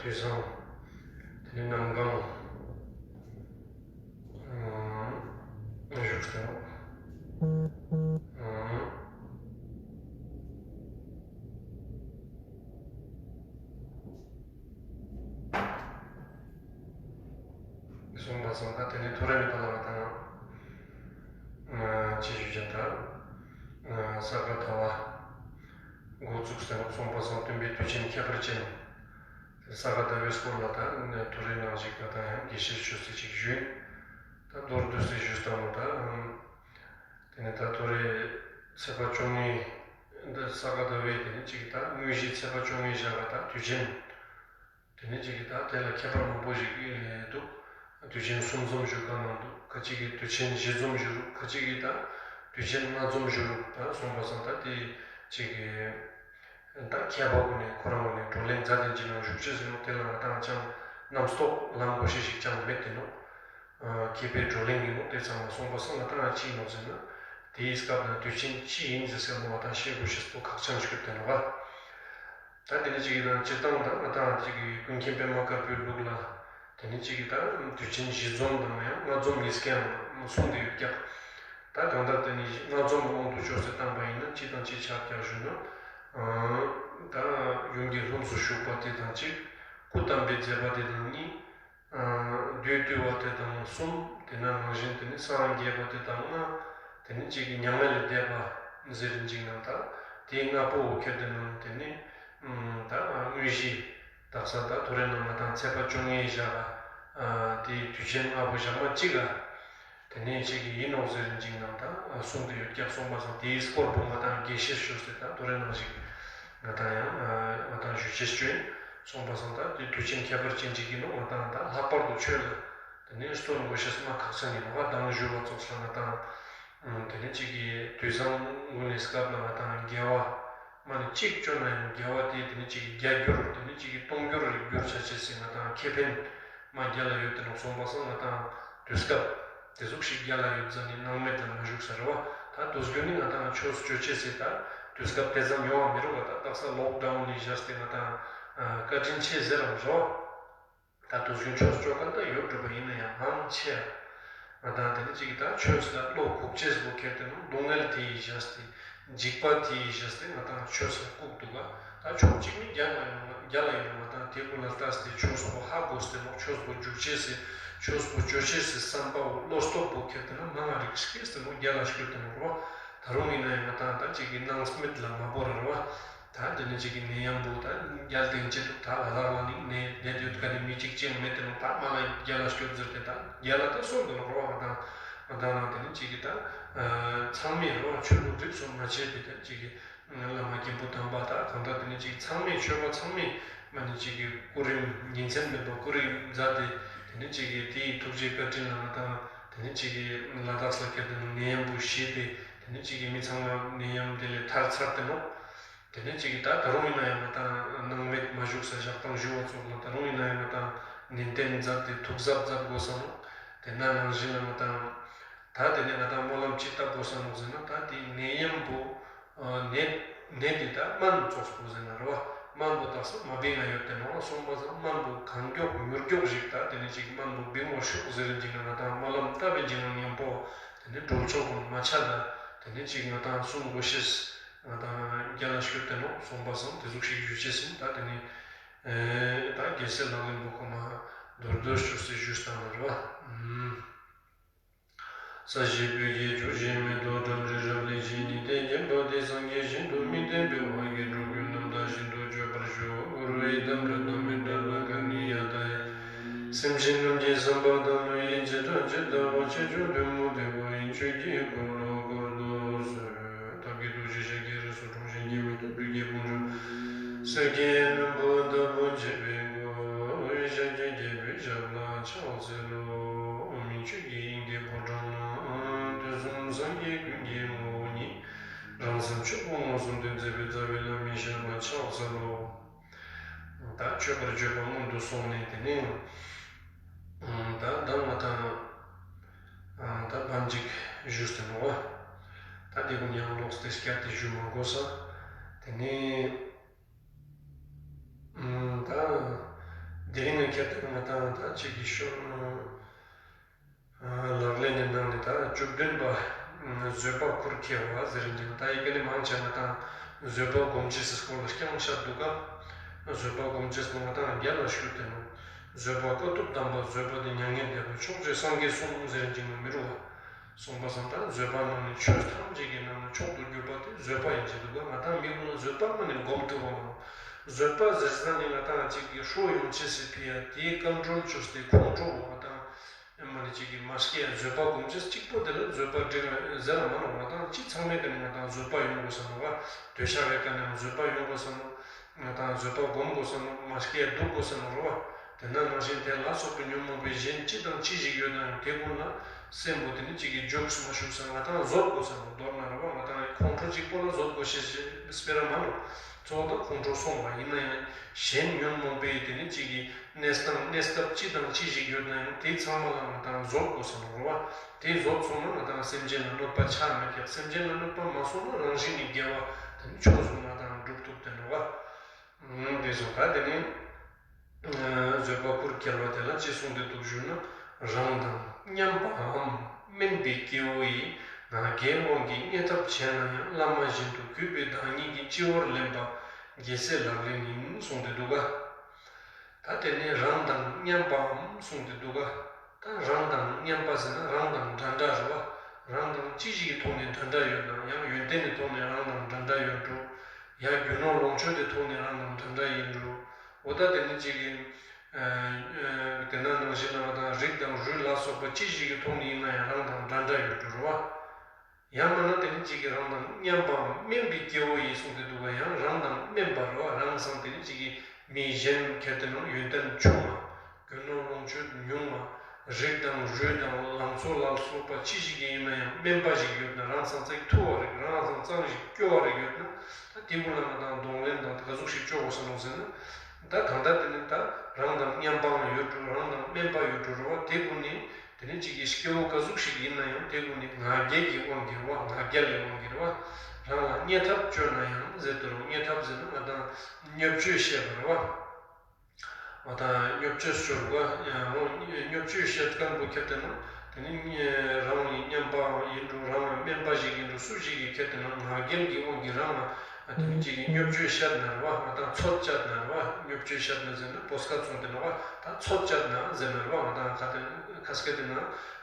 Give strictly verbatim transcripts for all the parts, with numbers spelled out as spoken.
དུས་བཟང་། དེ་ནས་གནམ་གང་། ཨང་། བཞུགས་སྟེ། ཨང་། གསུངས་པ་སོང་། ད་དེ་ནས་ཐོ་རེ་ནས་ཕར་ལ་ང་དང་། ཅི་ཞུ་ཅན་ད། ས་ག་ཟླ་བ་འགོ་བཙུགས་ཏེ་གསུངས་པ་སོང་། སྟོན་པའི་དུས་ཆེན་ཁྱད་པར་ཅན། ས་ག་ཟླ་བའི་སྐོར་ལ་ད་ཐོ་རེ་ནང་ཞིག་ད་ཡང་དགེ་བཤེས་ཆོས་སྲིད་ཅིག་ཞུས། ད་མདོར་བསྡུས་ཏེ་ཞུས་ཙམ་ལ་ད། དེ་ནས་ད་ཐོ་རེ་ཚེས་པ་བཅོ་ལྔའི་འདི་ས་ག་ཟླ་བའི་དེ་ནས་ཅིག་ད་དངོས་གཞི་ཚེས་པ་བཅོ་ལྔའི་ཞག་ལ་ད་དུས་ཆེན། དེ་ནས་ཅིག་གིས་ད་དེ་ལ་ཁྱད་པར་མང་པོ་ཞིག་འདུག་དུས་ཆེན་གསུམ་འཛོམས་ཞུ་ག་གནང་འདུག་ཁ་ཅིག་གིས་དུས་ཆེན་བཞི་འཛོམས་ཞུ་རུག་ཁ་ཅིག་གིས་ད་དུས་ཆེན་ལྔ་འཛོམས་ཞུ་རུག་ད་སོང་པ་སང་ད་དེ་ཅིག་གིས་ད་མཁས་པ་ཀུན་ནས་ཁོ་རང་ཀུན་ནས་བགྲོ་གླེང་མཛད་དེ་ཅིག་ནང་བཞུགས་ཅེས་ཟེར་ནོ། དེ་ལ་ང་ཏང་ཅང་རྣམ་རྟོག་ལངས་དགོས་ཤེས་ཤིག་ཅང་མེད་དེ་ནོ། མཁས་པའི་བགྲོ་གླེང་ཡིན་ནོ། དེ་ཚང་མ་སོང་པ་སང་ང་ཏང་ཅི་ཡིན་ནོ་ཟེར་ན། དེའི་སྐབས་ན་དུས་ཆེན་ཅི་ཡིན་ཟེར་སེ་མོ་ང་ཏང་ཤེས་དགོས་ཤེས་པོ་ཁག་ཅན་ཞིག་ཡོད་དེ་ནོ་བ། ད་དེ་ནི་གཅིག་གིས་ད་སྤྱིར་བཏང་ད་ང་ཏང་གཅིག་གིས་ཀུན་མཁྱེན་པད་མ་དཀར་པོའི་ལུགས་ལ། དེ་ནི་གཅིག་གིས་ད་དུས་ཆེན་བཞི་འཛོམས་དང་ཡང་ལྔ་འཛོམས་ཡིན་སྐད་ཡང་གསུངས་ཏེ་ཡོད་ཀྱག་ད་གང་ལྟར་དེ་ནི་ལྔ་འཛོམས་ཀྱི་དབང་དུ་ཆོས་སུ་བཏང་པ་ཡིན་ན་གཅིག་དང་གཅིག་ཆ་རྐྱང་ཞུ་ན། ད་ཡུམ་གྱི་ལྷུམས་སུ་ཞུགས་པ་དེ་དང་གཅིག་སྐུ་བལྟམས་པའི་མཛད་པ་དེ་དང་གཉིས། བདུད་བཏུལ་བ་དེ་དང་གསུམ། དེ་ན་ནང་བཞིན་དེ་ནི་སངས་རྒྱས་པ་དེ་དང་ལྔ། དེ་ནི་གཅིག་གིས་མྱ་ངན་ལས་འདས་པ་ཟེར་རིན་ཅིག་ནང་ད་དེའི་ལྔ་པོ་འོ་ཁྱེར་དེ་ནང་དེ་ནི་ད་དངོས་གཞི་དག་ས་ད་ཐོ་རེ་ནང་ང་ཏང་ཚེས་པ་བཅོ་ལྔའི་ཞག་ལ་དེའི་དུས་ཆེན་ལྔ་པོ་ཞག་མ་གཅིག་ལ་དེ་ནས་གཅིག་གིས་ཡིན་ནོ་ཟེར་རིན་ཅིག་ནང་ད་གསུངས་ཏེ་ཡོད་ཀྱག་སོང་པ་སང་དེའི་སྐོར་པོ་ང་ཏང་དགེ་བཤེས་ཞུ་སྟེ་ད་ཐོ་རེ་ནང་ཞིག་ང་ཏང་ཡང་ང་ཏང་ཞུ་ཆེས་བཅོས་སོང་པ་སང་ད་དེ་དུས་ཆེན་ཁྱད་པར་ཅན་ཅིག་ཡིན་ནོ། ང་ཏང་ད་ལྷག་པར་དུ་ཆོས་ལ་དེ་ནས་བརྩོན་དགོས་ཤེས་མ་ཁག་ཅན་ཡིན་ནོ། ང་ཏང་ཞུ་བ་ཙོགས་ལ་ང་ཏང་དེ་ནས་གཅིག་གིས་དུས་བཟང་ངུ་ནས་སྐབས་ལ་ང་ཏང་དགེ་བ་མ་ནི་གཅིག་བཅོ་ན་ཡང་དགེ་བ་དེ་དེ་ནས་གཅིག་གིས་བརྒྱ་འགྱུར་དེ་ནས་གཅིག་གིས་སྟོང་འགྱུར་རེ་འགྱུར་བྱ་ཆེས་སི་ང་ཏང་ཁེ་ཕན་མ་རྒྱ་ལ་ཡོད་དེ་ནོ། སོང་པ་སང་ང་ཏང་དུས་སྐབས་དེ་ཟུག་ཞིག་རྒྱ་ལ་ཡོད་ཙང་ནི་སྣང་མེད་ལ་མ་བཞུགས་ས་རེད་བ། ད་དུས་རྒྱུན་ནི་ང་ཏང་ཆོས་སྤྱོད་ཆེས་སི་ད་དུས་སྐབས་དེ་ཙམ་ཡོང་བ་མི་རུང་བ། ད་དག་ས་ལོག་ཌའུན་ནི་བཞག་སྟེ་ང་ཏང་བཀའ་དྲིན་ཆེ་ཟེར་རམ་རོ། ད་དུས་རྒྱུན་ཆོས་སྤྱོད་མཁན་ད་ཡོད་འགྲོ་བ་ཡིན་ན་ཡང་མང་ཆེ་བ་ང་ཏང་དེ་ནི་གཅིག་ད་ཆོས་ལ་བློ་འགུག་ཅེས་པོ་ཁྱེར་ཏེ་ནོ། སྡུག་བསྔལ་དེ་ཡི་བཞག་སྟེ་འཇིགས་པ་དེ་ཡི་བཞག་སྟེ་ང་ཏང་ཆོས་ལ་བཀུག་འདུག་ག་ད་ཕྱོགས་གཅིག་ནི་རྒྱ་ལ་ཡོང་རྒྱ་ལ་ཡོང་བ་དང་དེ་ཀུན་ལ་ལྟ་སྟེ་ཆོས་པོ་ཧ་གོ་སྟེ་ནོ། ཆོས་པོ་འཇུག་ཅེས་སི་ཆོས་པོ་སྤྱོད་ཅེས་སི་བསམ་པ་བོ་བློ་སྟོབས་པོ་ཁྱེར་ཏེ་ན་མང་ང་རིག་སྐྱེས་ཏེ་ནོ། རྒྱ་ལ་སྐྱོད་དེ་ནོ་རོ། ད་རུང་ཡིན་ན་ཡང་ང་ཏང་ད་གཅིག་གི་སྣང་མེད་ལ་མ་བོར་ར་བ། ད་དེ་ནས་གཅིག་གི་ནད་ཡམས་པོ་ད་རྒྱལ་དེང་ཅི་ཐུབ་ད་ལ་ལ་ལ་ནི་ནད་བསྡད་ཡོད་ག་ནི་མི་གཅིག་ཅིག་མེད་དེ་ནོ། ད་མ་ལ་རྒྱལ་ལ་སྐྱོད་ཟེར་ཏེ་ད་རྒྱལ་ལ་ད་གསུངས་དེ་ནོ་རོ། ང་ཏང་ང་ཏང་ནང་དེ་ནི་གཅིག་གི་ད་ཚང་མས་རོ་ཆོས་ལུགས་རིགས་སུ་མ་ཆད་པའི་ད་གཅིག་གི་བླ་མ་མཁན་པོ་དམ་པ་ད་གང་ལྟར་དེ་ནི་གཅིག་ཚང་མས་ཆོས་པ་ཚང་མས་མ་ནི་གཅིག་གི་སྐུ་རིམ་ཉིན་མཚན་མེད་པ་སྐུ་རིམ་མཛད་དེ་དེ་ནི་གཅིག་གི་དེའི་ཐུགས་རྗེ་བཀའ་དྲིན་ལ་ང་ཏང་དེ་ནི་གཅིག་གི་ལ་དྭགས་ལ་ཁྱེར་ཏེ་ནོ་ནད་ཡམས་པོ་ཞི་སྟེ་དེ་ནི་གཅིག་གི་མི་ཚང་མ་ནད་ཡམས་དེ་ལས་ཐར་ཚར་ཏེ་ནོ། དེ་ནས་གཅིག་གིས་ད་ད་རུང་ཡིན་ན་ཡང་ང་ཏང་སྣང་མེད་མ་བཞུགས་ས་ཞག་དང་བཞུགས་པ་ཚོགས་ལ་ད་རུང་ཡིན་ན་ཡང་ང་ཏང་ནན་ཏན་མཛད་དེ་ཐུགས་གཟབ་མཛད་དགོས་ས་ནོ། དེ་ན་ནང་བཞིན་ལ་ང་ཏང་ད་དེ་ནས་ང་ཏང་སྨོན་ལམ་ཅི་བཏབ་དགོས་ས་ནོ་ཟེར་ན། ད་དེ་ནད་ཡམས་པོ་ནད་ནད་དེ་ད་སྨན་ཙོགས་པོ་ཟེར་ན་རེད་བ། སྨན་པོ་དག་ས་མ་བིང་ང་ཡོད་དེ་ནོ། སོང་པ་སང་སྨན་པོ་གང་མགྱོགས་མྱུར་མགྱོགས་ཞིག་ད་དེ་ནས་ཅིག་སྨན་པོ་བིང་བ་ཤོག་ཟེར་རིན་ཅིག་ན་ང་ཏང་སྨོན་ལམ་བཏབ་པའི་ཅིག་ན་མཉམ་པོ་དེ་ནས་གྲོལ་ཆོག་གོ་མ་ཆ་ད་དེ་ནས་ཅིག་ང་ཏང་གསུང་དགོས་ཤེས། ང་ཏང་རྒྱ་ལ་སྐྱོད་དེ་ནོ། སོང་པ་སང་དེ་ཟུག་ཞིག་ཞུ་ཅེས་ཟིན། ད་དེ་ནི་ད་རྒྱལ་སྲས་ལག་ལེན་པོ་ཁོ་མ་མདོར་བསྡུས་ཅོས་སེ་ཞུས་བཏང་ན་རེད་བ། ས་གཞི་སྤོས་ཀྱི་ཆུ་བཞིན་མེ་ཏོག་བཀྲམ་རི་རབ་ལེགས་བཞིན་ཉི་ཟླས་བརྒྱན་པ་དེ་སངས་རྒྱས་ཞིང་དུ་མི་བསྟན་པའི་དབང་གིས་འགྲོ་ཀུན་རྣམ་དག་བཞིན་དུ་སྤྱོད་པར་ཤོག་འགྲོ་བའི་དམ་དྲག་དང་མི་འབྲལ་བ་གང་ནི་ཡང་དག་ཡིན། སེམས་ཅན་རྣམས་ཀྱི་བསམ་པ་དང་བློ་ཡི་བྱེ་བྲག་ཇི་ལྟ་བ་ཆེ་ཆུང་ཐུན་མོང་དེ་ཀོ་ཡི་ཆོས་ཀྱི་འཁོར་ལོ་བསྐོར་དུ་གསོལ། ཐབས་མཁས་ཐུགས་རྗེ་ཤཱཀྱའི་རིགས་སུ་འཁྲུངས་ཤིང་སྐྱེ་བོའི་སྟོབས་བརྒྱུད་དཔུང་འཇོམས། གསེར་གྱི་སྣམ་བུ་ལྟ་བུ་བྱས་པའི་མགོ་ཤཱཀྱའི་རྒྱལ་པོའི་ཞབས་ལ་ཕྱག་འཚལ་ལོ། མི་ཆོས་ཀྱི་དབྱིངས་ཀྱི་ཕོ་བྲང་ན། དུས་གསུམ་སངས་རྒྱས་ཀུན་གྱི་ངོ་བོ་ཉིད། རང་སེམས་ཆོས་སྐུ་མངོན་སུམ་དུ་མཛད་པའི་རྩ་བའི་བླ་མའི་ཞབས་ལ་ཕྱག་འཚལ་ལོ། ད་མཆོད་པར་བརྗོད་པ་སྔོན་དུ་སོང་ནས་དེ་ནས་ད་ད་ང་ད་ད་བམ་གཅིག་ཞུས་ཟིན་ནོ། ད་དེ་ཀུན་ཡང་ལོག་སྟེ་བསྐྱར་ཏེ་ཞུ་མ་དགོས་ས། དེ་ནས་ད་ དེ་རིང་ངས་ཁྱེད་དང་ང་དང་ད་ཅིག་གི་ཤོ་ལག་ལེན་ནི་ནང་ནས་ད་བཅུ་བདུན་པ་བཟོད་པ་ཁུར་ཁྱེར་བ་ཟེར་འདི་ད་ཡི་གེ་ནི་མང་ཆེ་ང་དང་བཟོད་པ་སྒོམ་བྱེད་ཟེར་སྐོར་ལ་རྐྱང་ཤར་འདུག་ག་བཟོད་པ་སྒོམ་བྱེད་ཟེར་ང་དང་རྒྱ་ལ་ཞུ་དེ་ནོ། བཟོད་པ་དཀའ་ཐུབ་དམ་པ་བཟོད་པ་དེ་མྱ་ངན་འདས་པ་མཆོག་ཅེས་སངས་རྒྱས་གསུངས་ཟེར་འདི་ནི་མི་རུང་བ། གསུངས་པ་སང་ད་བཟོད་པ་ནང་ནས་ཆོས་ཐམས་ཅད་ཀྱི་ནང་ནས་མཆོག་ཏུ་གྱུར་པ་དེ་བཟོད་པ་ཡིན་གྱི་འདུག་ག་ང་དང་མི་ཀུན་ལ་བཟོད་པ་མ་ནས་སྒོམ་ཐུབ་པ་མ་རེད། བཟོད་པ་ཟེར་ས་ནི་ང་དང་གཅིག་གི་ཧྲོ་ཡོང་ཆེ་སི་ཕི་ཡ་དེའི་ཀམ་ཀྲོལ་ཆོས་དེ་ཁོང་ཁྲོ་བོ་ང་དང་ཨེ་མ་ནི་གཅིག་གི་མ་སྐྱེ་ཡ་བཟོད་པ་སྒོམ་ཆེ་གཅིག་པོ་དེ་ལ་བཟོད་པ་འགྲིག་ཟེར་མ་རུང་། ང་དང་གཅིག་ཚང་མའི་ཀ་ནས་ང་དང་བཟོད་པ་ཡོང་དགོས་ས་ནོ་བ། འདོད་ཆགས་པའི་ཀ་ནས་བཟོད་པ་ཡོང་དགོས་ས་ནོ། ང་དང་བཟོད་པ་སྒོམ་དགོས་ས་ནོ། མ་སྐྱེ་ཡ་འདུག་དགོས་ས་ནོ་རོ་བ། དེ་ན་ནང་བཞིན་དེ་ལ་སོགས་པའི་ཉོན་མོངས་པའི་གཞན་ཅི་དང་ཅི་ཞིག་ཡོད་ན་ཡང་དེ་ཀུན་ལ་སེམས་པོ་དེ་ནི་གཅིག་གིས་འཇུག་མ་ཞུགས་ས་ང་དང་བཟོད་དགོས་ས་ནོ། མདོར་ན་རོ་བ་ང་དང་ཁོང་ཁྲོ་གཅིག་པོ་ལ་བཟོད་དགོས་ཤེས་ཤེས་སྤེ་ར་མ་ནོ། གཙོ་བོ་དང་ཁོང་ཁྲོ་སོང་བ་ཡིན་ན་ཡང་གཞན་ཉོན་མོངས་པའི་དེ་ནི་གཅིག་གིས་གནས་སྟངས་གནས་སྐབས་ཅི་དང་ཅི་ཞིག་ཡོད་ན་ཡང་དེ་ཚང་མ་ལ་ང་དང་བཟོད་དགོས་ས་ནོ་རོ་བ། དེ་བཟོད་སོང་ན་ང་དང་སེམས་ཅན་ལ་གནོད་པ་ཆགས་མི་ཐེག་སེམས་ཅན་ལ་གནོད་པ་མ་སོང་ན་རང་བཞིན་ནི་དགེ་བ་དེ་ནི་ཆོས་སུ་ང་དང་འགྲུབ་ཐུབ་དེ་ནོ་བ། འདི་སོང་ད་དེ་ནི་བཟོད་པ་ཁུར་ཁྱེར་བ་དེ་ལ་ཅི་གསུངས་ཏེ་འདུག་ཞུས་ན། རང་དང་མཉམ་པའམ་དམན་པའི་སྐྱེ་བོ་ཡིས་ང་རྒྱལ་དབང་གིས་བརྙས་ཐབས་བྱས་ན་ཡང་བླ་མ་བཞིན་དུ་གུས་པའི་བདག་ཉིད་ཀྱི་སྤྱི་བོར་ལེན་པ་རྒྱལ་སྲས་ལག་ལེན་ཡིན་གསུངས་ཏེ་འདུག་ག་ད་དེ་ནས་རང་དང་མཉམ་པའམ་གསུངས་ཏེ་འདུག་ག་ད་རང་དང་མཉམ་པ་ཟེར་ན་རང་དང་འདྲ་འདྲ་རེད་བ། རང་དང་ཅི་ཞིག་གི་ཐོག་ནས་འདྲ་འདྲ་ཡོད་ན་ཡང་ཡོན་ཏན་གྱི་ཐོག་ནས་རང་དང་འདྲ་འདྲ་ཡོད་འགྲོ། ཡང་རྒྱུ་ནོར་ལོངས་སྤྱོད་ཀྱི་ཐོག་ནས་རང་དང་འདྲ་འདྲ་ཡིན་འགྲོ། འོ་ད་དེ་ནི་གཅིག་གི་དེ་ན་ནང་བཞིན་ལ་ང་དང་རིགས་དང་རུས་ལ་སོགས་པ་ཅི་ཞིག་གི་ཐོག་ནས་ཡིན་ན་ཡང་རང་དང་འདྲ་འདྲ་ཡོད་འགྲོ་རེད་བ། ཡང་མིན་ན་དེ་ནི་གཅིག་གིས་རང་དང་མཉམ་པའམ་དམན་པའི་སྐྱེ་བོ་ཡིས་གསུངས་ཏེ་འདུག་ག་ཡང་རང་དང་དམན་པ་རེད་བ། རང་སང་དེ་ནི་གཅིག་གིས་མི་གཞན་ཁྱེར་ཏེ་ན་ཡོན་ཏན་ཆུང་བ། རྒྱུ་ནོར་ལོངས་སྤྱོད་ཉུང་བ། རིགས་དང་རུས་དང་ལང་ཚོ་ལ་སོགས་པ་ཅི་ཞིག་གི་ཡིན་ན་ཡང་དམན་པ་ཞིག་ཡོད་ན་རང་སང་ཙིག་ཐུ་བ་རིགས་རང་སང་ཙམ་ཞིག་སྐྱོ་བ་རིགས་ཡོད་ན་ད་དེ་ཀུན་ལ་ང་དང་གདོང་ལེན་དང་ག་ཟུག་ཞིག་སྐྱོ་དགོས་ས་ནོ་ཟེར་ན། ད་གང་ལྟར་དེ་ནི་ད་རང་དང་མཉམ་པའང་ཡོད་འགྲོ་རང་དང་དམན་པ་ཡོད་འགྲོ་རེད་བ། དེ་ཀུན་ནི། དེ་ནི་གཅིག་གི་སྐྱེ་བོ་ག་ཟུག་ཞིག་ཡིན་ན་ཡང་དེ་ཀུན་ནི་ང་རྒྱལ་གྱི་དབང་གིས་རེད་བ། ང་རྒྱལ་གྱི་དབང་གིས་རེད་བ། རང་ལ་བརྙས་ཐབས་བཅོས་ན་ཡང་ཟེར་དུས་རུང་བརྙས་ཐབས་ཟེར་ན་ང་དང་བརྙས་བཅོས་བཤད་པ་རེད་བ། ང་དང་བརྙས་བཅོས་བཅོས་པ་ཡང་རུང་བརྙས་བཅོས་བཤད་མཁན་པོ་ཁྱེར་ཏེ་ན་དེ་ནི་རང་ཡི་མཉམ་པའང་ཡིན་འགྲོ་རང་ལ་དམན་པ་ཞིག་ཡིན་འགྲོ་སུ་ཞིག་གིས་ཁྱེར་ཏེ་ན་ང་རྒྱལ་གྱི་དབང་གིས་རང་ལ། ཨ་དེ་ནི་གཅིག་གིས་བརྙས་བཅོས་བཤད་ན་རེད་བ། ང་དང་ཚོད་བཅད་ན་རེད་བ། བརྙས་བཅོས་བཤད་ན་ཟེར་ན་པོ་སྐད་བཙོང་དེ་ན་བ། ད་ཚོད་བཅད་ན་ཟེར་ན་རེད་བ། ང་དང་ཁ་དེ་ཁ་སྐད་དེ་ན་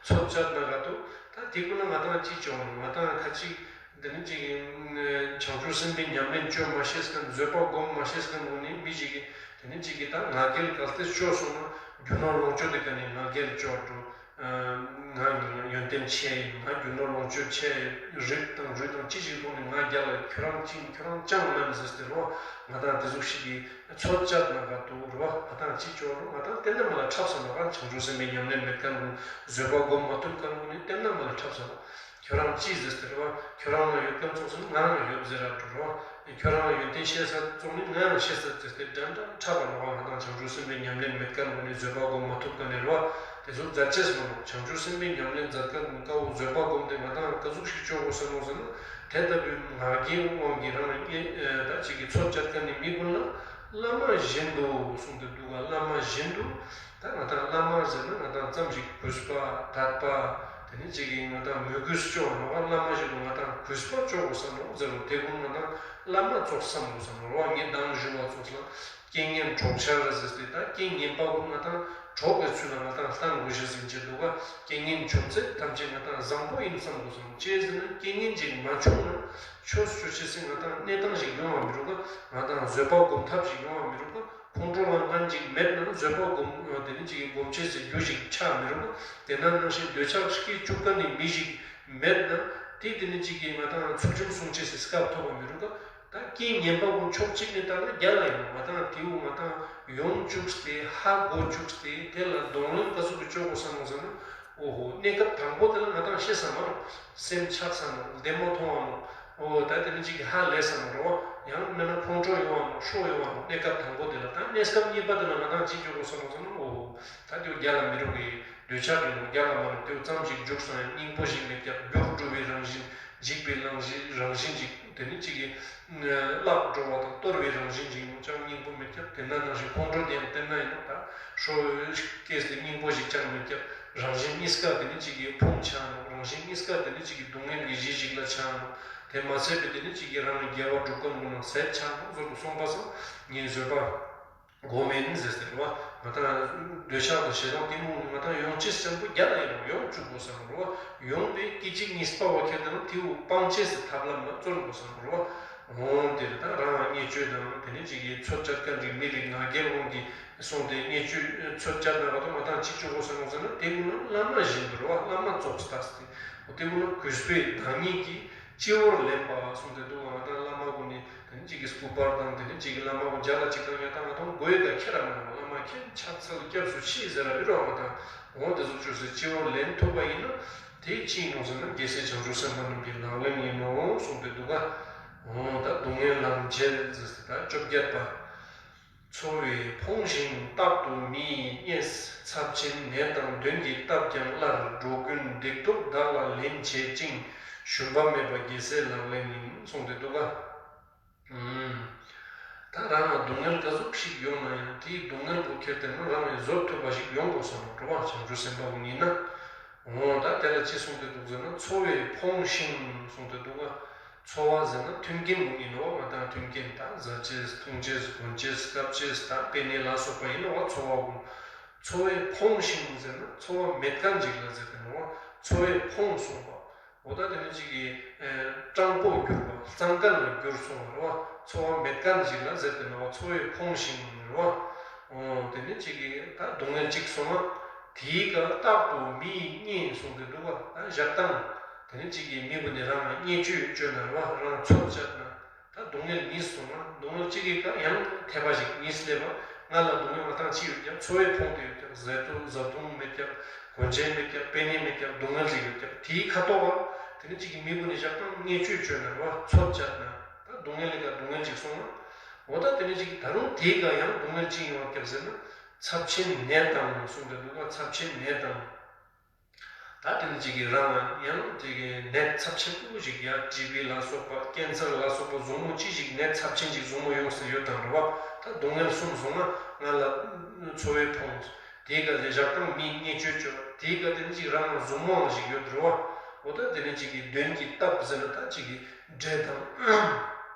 ཚོད་བཅད་ན་ག་ཏུ་ད་དེ་ཀུན་ན་ང་དང་ཅི་བྱུང་ང་དང་ཁ་ཅིག་དེ་ནི་གཅིག་གིས་བྱང་ཆུབ་སེམས་དཔའི་ཉམས་ལེན་བཅོ་མ་ཤེས་མཁན་བཟོད་པ་སྒོམ་མ་ཤེས་མཁན་ངོ་ནི་མི་ཞིག་གིས་དེ་ནི་གཅིག་གིས་ད་ང་རྒྱལ་ག་ལྟེ་བཅོས་སོང་ན་རྒྱུ་ནོར་ལོངས་སྤྱོད་དེ་ག་ནས་ང་རྒྱལ་བཅོས་འགྲོ། ང་ཡོན་ཏན་ཆེ་ཡིན། ང་རྒྱུ་ནོར་ལོངས་སྤྱོད་ཆེ་ཡིན། རིགས་དང་རུས་དང་ཅི་ཞིག་ཐོག་ནས་ང་རྒྱལ་ལ་ཁྱོད་རང་ཅིང་ཁྱོད་རང་ཅང་ལམ་ཟེར་ཏེ་རོ། ང་དང་དེ་ཟུག་ཞིག་གིས་ཚོད་བཅད་ན་ག་ཏུ་རོ། ང་དང་ཅི་ཅོ་རོ། ང་དང་དེ་འདྲ་མ་ལ་འཁྲབ་ས་ནོ། ང་བྱང་ཆུབ་སེམས་དཔའི་ཉམས་ལེན་མེད་མཁན་ཀུན་བཟོད་པ་སྒོམ་མ་ཐུབ་མཁན་ཀུན་ནི་དེ་འདྲ་མ་ལ་འཁྲབ་ས་ནོ། ཁྱོད་རང་ཅི་ཟེར་ཏེ་རོ། ཁྱོད་རང་ལ་ཡོད་མཁན་ཙོགས་སུ་ང་ལ་ཡོད་ཟེར་ར་འགྲོ་རོ། ཁྱོད་རང་ལ་ཡོན་ཏན་ཤེས་ས་ཙོགས་ནི་ང་ལ་ཤེས་ས་ཟེར་ཏེ་འདྲ་འདྲ་འཁྲབ་པ་ནོ། ང་དང་བྱང་ཆུབ་སེམས་དཔའི་ཉམས་ལེན་མེད་མཁན་ཀུན་ནི་བཟོད་པ་སྒོམ་མ་ཐུབ་མཁན་ནི་རོ། དེ་ཚོ་མཛད་ཅེས་མ་ནོ། བྱང་ཆུབ་སེམས་དཔའི་ཉམས་ལེན་མཛད་མཁན་ཀུན་དཀའ་བོ་བཟོད་པ་སྒོམ་དེ་ང་དང་ག་ཟུག་ཞིག་ཅོ་དགོས་ས་ནོ་ཟེར་ན། དེ་ལྟ་བུའི་ང་རྒྱལ་དབང་གིས་རང་ལ་བརྙས་ད་ཅིག་གིས་ཚོད་བཅད་མཁན་ནི་མི་ཀུན་ལ་བླ་མ་བཞིན་དུ་གསུངས་ཏེ་འདུག་ག་བླ་མ་བཞིན་དུ། ད་ང་དང་བླ་མ་ཟེར་ན་ང་དང་ཙམ་ཞིག་གུས་པ་དད་པ། དེ་ནི་གཅིག་གིས་ང་དང་མོས་གུས་སྐྱོ་བ་ནོ། བླ་མ་ཞིག་ཏུ་ང་དང་གུས་པ་སྐྱོ་དགོས་ས་ནོ་ཟེར་རོ། དེ་ཀུན་ང་དང་བླ་མ་ཙོགས་བསམ་དགོས་ས་ནོ་རོ། ངས་མདང་ཞུ་བ་ཙོགས་ལ་རྐྱེན་ངན་གྲོགས་ཆགས་ར་ཟེར་ཏེ་ད་རྐྱེན་ངན་པ་ཀུན་ང་དང་གྲོགས་ཀྱི་ཚུལ་ལ་ང་དང་བསྟེན་དགོས་ཤེས་ཟིན་གྱི་འདུག་ག་རྐྱེན་ངན་བྱུང་ཚེ་ཐམས་ཅད་ང་དང་བཟང་པོ་ཡིན་བསམ་དགོས་ས་ནོ། ཅི་ཟེར་ན་རྐྱེན་ངན་ཅིག་མ་བྱུང་ན་ཆོས་སུ་ཅོ་ཤེས་སི་ང་དང་གནས་སྟངས་ཤིག་ཡོང་བ་མི་རུང་ག་ང་དང་བཟོད་པ་སྒོམ་ཐབས་ཤིག་ཡོང་བ་མི་རུང་ག་ཁོང་ཁྲོ་ལངས་མཁན་ཅིག་མེད་ན་བཟོད་པ་སྒོམ་དེ་ནི་ཅིག་གི་སྒོམ་བྱེད་ཟེར་རྒྱུ་ཞིག་ཆགས་མི་རུང་། དེ་ན་ནང་བཞིན་འདོད་ཆགས་སྐྱེ་བཅུག་མཁན་ནི་མི་ཞིག་མེད་ན་དེ་དེ་ནི་ཅིག་གི་ང་དང་ཚུལ་ཁྲིམས་སྲུང་བྱེད་ཟེར་སྐབས་ཐོབ་པ་མི་རུང་། ད་རྐྱེན་ངན་པ་ཀུན་ཕྱོགས་གཅིག་ནས་བལྟས་ན་རྒྱལ་ལ་ཡོང་ང་དང་དེའུ་ང་དང་ཡོང་བཅུག་སྟེ་ཧ་གོ་བཅུག་སྟེ་དེ་ལ་གདོང་ལེན་ག་ཟུག་གི་བཅོ་དགོས་ས་ནོ་ཟེར་ན། ཨོ་ཧོ། གནས་སྐབས་དང་པོ་དེ་ལ་ང་དང་ཤེས་ས་མ་རོ། སེམས་ཆགས་ས་ནོ། བདེ་མོ་མཐོང་བ་ནོ། ཨོ་ད་དེ་ནི་ཅིག་གི་ཧ་ལས་ས་ནོ་རོ། ཡང་མིན་ན་ཁོང་ཁྲོ་ཡོང་བ་ནོ། ཤོ་ཡོང་བ་ནོ། གནས་སྐབས་དང་པོ་དེ་ལ། ད་གནས་སྐབས་གཉིས་པ་དེ་ལ་ང་དང་ཅི་བཅོ་དགོས་ས་ནོ་ཟེར་ན། ཨོ་ཧོ། ད་དེའུ་རྒྱལ་ལ་མི་རུང་གི། འདོད་ཆགས་ཀྱི་ནོར་རྒྱ་ལ་མ་ནོར་དེའུ་ཙམ་ཞིག་འཇུག་སོང་ཡང་སྙིང་པོ་ཞིག་མི་རྒྱག་རྒྱུར་འགྲོ་བའི་རང་བཞིན་འཇིག་པའི་རང་བཞིན་རང་བཞིན་ཅིག་དེ་ནི་ཅིག་གི་བརླག་འགྲོ་བ་དང་གཏོར་བའི་རང་བཞིན་ཅིག་ཡིན་ནོ་ཅང་སྙིང་པོ་མི་རྒྱག་དེ་ན་ནང་བཞིན་ཁོང་ཁྲོ་དེ་ཡང་དེ་ན་ཡིན་ནོ་ད་ཧྲོ་སྐྱེས་ཏེ་སྙིང་པོ་ཞིག་ཅང་མི་རྒྱག་རང་བཞིན་གཉིས་ཀ་དེ་ནི་ཅིག་གི་ཕུང་ཆགས་ནོ་རང་བཞིན་གཉིས་ཀ་དེ་ནི་ཅིག་གི་སྡུག་བསྔལ་གྱི་གཞི་ཞིག་ལ་ཆགས་ནོ་དེ་མ་ཚད་པའི་དེ་ནི་ཅིག་གི་རང་ལ་དགེ་བ་སྒྲུབ་ཀ་འགྲོ་ན་ཟད་ཆགས་ནོ་ཟོར་དུ་སོང་པ་སང་ངས་བཟོད་པ། གོ་མིན་ཟེར་ཟེར་བ། ང་དང་འདོད་ཆགས་དང་ཞེ་སྡང་གཏི་མུག་ནི་ང་དང་ཡོང་ཅེས་ཅན་པོ་རྒྱ་ལ་ཡང་ཡོང་བཅུག་དགོས་བསམ་རོ། ཡོང་བའི་སྐད་ཅིག་གཉིས་པ་བ་ཁྱེར་དང་དེའུ་སྤང་ཅེས་སུ་ཐབས་ལམ་ལ་བརྩོན་དགོས་བསམ་རོ། འོང་དེ་རེད་ད་རང་ལ་བརྙས་བཅོས་དང་དེ་ནི་ཅིག་གི་ཚོད་བཅད་ཀ་འགྲིག་མི་རིགས་ང་རྒྱལ་དབང་གིས་སོང་སྟེ་བརྙས་བཅོས་ཚོད་བཅད་ན་ག་དོ་ང་དང་ཅིག་བཅུག་དགོས་བསམ་རོ་ཟེར་ན་དེ་ཀུན་ལ་བླ་མ་བཞིན་དུ་རོ་བླ་མ་ཙོགས་སུ་ཐག་སྟེ་དེ་ཀུན་ལ་གུས་པའི་བདག་ཉིད་ཀྱིས། སྤྱི་བོར་ལེན་པ་གསུངས་ཏེ་འདུག་ང་དང་བླ་མ་ཀུན་ནི་དེ་ནི་གཅིག་གི་སྐུ་པར་དང་དེ་ནི་གཅིག་གི་བླ་མ་ཀུན་མཇལ་ལ་གཅིག་དང་ཡང་དག་ང་དང་དགོས་ཡོད་ཀྱང་ཁྱེད་རང་མ་ནོ་བླ་མ་ཁྱེད་ཕྱག་འཚལ་སྐྱབས་སུ་མཆི་ཟེར་ར་ཡོད་རོགས་ང་དང་འོ་དེ་ཚོ་བཅོས་སེ་སྤྱི་བོར་ལེན་ཐུབ་པ་ཡིན་ན་དེ་ཅི་ཡིན་ནོ་ཟེར་ན་རྒྱལ་སྲས་བྱང་ཆུབ་སེམས་དཔའ་རྣམས་ཀྱི་ལག་ལེན་ཡིན་ནོ་གསུངས་ཏེ་འདུག་ག་འོ་ད་སྡུག་བསྔལ་ལམ་བྱེད་ཟེར་ཏེ་ད་བཅོ་བརྒྱད་པ། འཚོ་བས་ཕོངས་ཤིང་རྟག་ཏུ་མི་ཡིས་བརྙས། ཚབས་ཆེན་ནད་དང་གདོན་གྱིས་བཏབ་ཀྱང་སླར། འགྲོ་ཀུན་སྡིག་སྡུག་བདག་ལ་ལེན་བྱེད་ཅིང་། ཞུམ་པ་མེད་པ་རྒྱལ་སྲས་ལག་ལེན་ཡིན་གསུངས་ཏེ་འདུག་ག་ད་རང་ལ་སྡུག་བསྔལ་ག་ཟུག་ཞིག་ཡོང་ན་ཡང་དེའི་སྡུག་བསྔལ་པོ་ཁྱེར་ཏེ་ན་རང་ལ་བཟོད་ཐུབ་པ་ཞིག་ཡོང་དགོས་བསམ་རོ་བ་བྱང་ཆུབ་སེམས་དཔའ་བོ་ཡིན་ན། འོ་ད་དེ་ལ་ཅི་གསུངས་ཏེ་འདུག་ཟེར་ན་འཚོ་བས་ཕོངས་ཤིང་གསུངས་ཏེ་འདུག་ག་འཚོ་བ་ཟེར་ན་མཐུན་རྐྱེན་ཀུན་ཡིན་ནོ། ང་དང་མཐུན་རྐྱེན་དང་བཟའ་ཆས་འཐུང་ཆས་གོན་ཆས་སྐབས་ཆས་དང་པེ་ནེ་ལ་སོགས་པ་ཡིན་ནོ། འཚོ་བ་ཀུན། འཚོ་བས་ཕོངས་ཤིང་ཟེར་ན་འཚོ་བ་མེད་མཁན་ཅིག་ལ་ཟེར་ཏེ་ནོ། འཚོ་བས་ཕོངས་གསུངས་པ། འོ་ད་དེ་ནི་ཅིག་གི་སྤྲང་པོ་གྱུར་པ་གཙང་མཁན་ལ་གྱུར་སོང་བ་རེད་བ། འཚོ་བ་མེད་མཁན་ཅིག་ལ་ཟེར་ཏེ་ནོ། འཚོ་བས་ཕོངས་ཤིང་རེད་བ། འོ་དེ་ནི་ཅིག་གི་ད་སྡུག་བསྔལ་ཅིག་སོང་ན་དེའི་ཀ་རྟག་ཏུ་མི་ཡིས་བརྙས་གསུངས་ཏེ་འདུག་བ། ད་བཞག་སྟངས། དེ་ནི་གཅིག་གིས་མི་བུ་ནི་རང་ལ་བརྙས་བཅོས་བཅོས་ན་རེད་བ། རང་ཚོད་བཅད་ན་ད་སྡུག་བསྔལ་གཉིས་སོང་ན་སྡུག་བསྔལ་གཅིག་གི་ཀ་ཡང་འཐད་པ་ཞིག་གཉིས་སླེབས་པ། ང་ལ་སྡུག་བསྔལ་མ་བཏང་ཅི་ཡོད་ཀྱང་འཚོ་བས་ཕོངས་ཏེ་ཡོད་ཀྱང་བཟའ་བཏུང་བཟའ་བཏུང་མེད་ཀྱང་གོན་ཆས་མེད་ཀྱང་པེ་ནེ་མེད་ཀྱང་སྡུག་བསྔལ་ཅིག་ཡོད་ཀྱང་དེའི་ཁ་ཐོག་ག་དེ་ནི་གཅིག་གིས་མི་བུ་ནི་བཞག་སྟངས་བརྙས་བཅོས་བཅོས་ན་རེད་བ། ཚོད་བཅད་ན་ད་སྡུག་བསྔལ་ལས་ཀ་སྡུག་བསྔལ་ཅིག་སོང་ན། འོ་ད་དེ་ནི་གཅིག་ད་རུང་དེའི་ཀ་ཡང་སྡུག་བསྔལ་ཅི་ཡོང་བ་ཀྱང་ཟེར་ན། ཚབས་ཆེན་ནད་དང་གསུངས་ཏེ་འདུག་ག་ཚབས་ཆེན་ནད་དང་། ད་དེ་ནི་གཅིག་གིས་རང་ཡང་གཅིག་གིས་ནད་ཚབས་ཆེན་པོ་ཞིག་ཡ་ཊི་བི་ལ་སོགས་པ་ཀེན་སར་ལ་སོགས་པ་ཟུག་རྔུ་ཅི་ཞིག་ནད་ཚབས་ཆེན་ཞིག་ཟུག་རྔུ་ཡོང་སྲིད་ཡོད་དང་རེད་བ། ད་སྡུག་བསྔལ་གསུམ་སོང་ན་ང་ལ་འཚོ་བས་ཕོངས། དེའི་སྐབས་ལ་བཞག་སྟངས་མི་བརྙས་བཅོས་བཅོས། དེའི་སྐབས་དེ་ནི་གཅིག་རང་ལ་ཟུག་རྔུའང་ཞིག་ཡོད་རེད་བ། འོ་ད་དེ་ནི་གཅིག་གིས་གདོན་གྱིས་བཏབ་ཟེར་ན་ད་གཅིག་གིས་འདྲེ་དང་།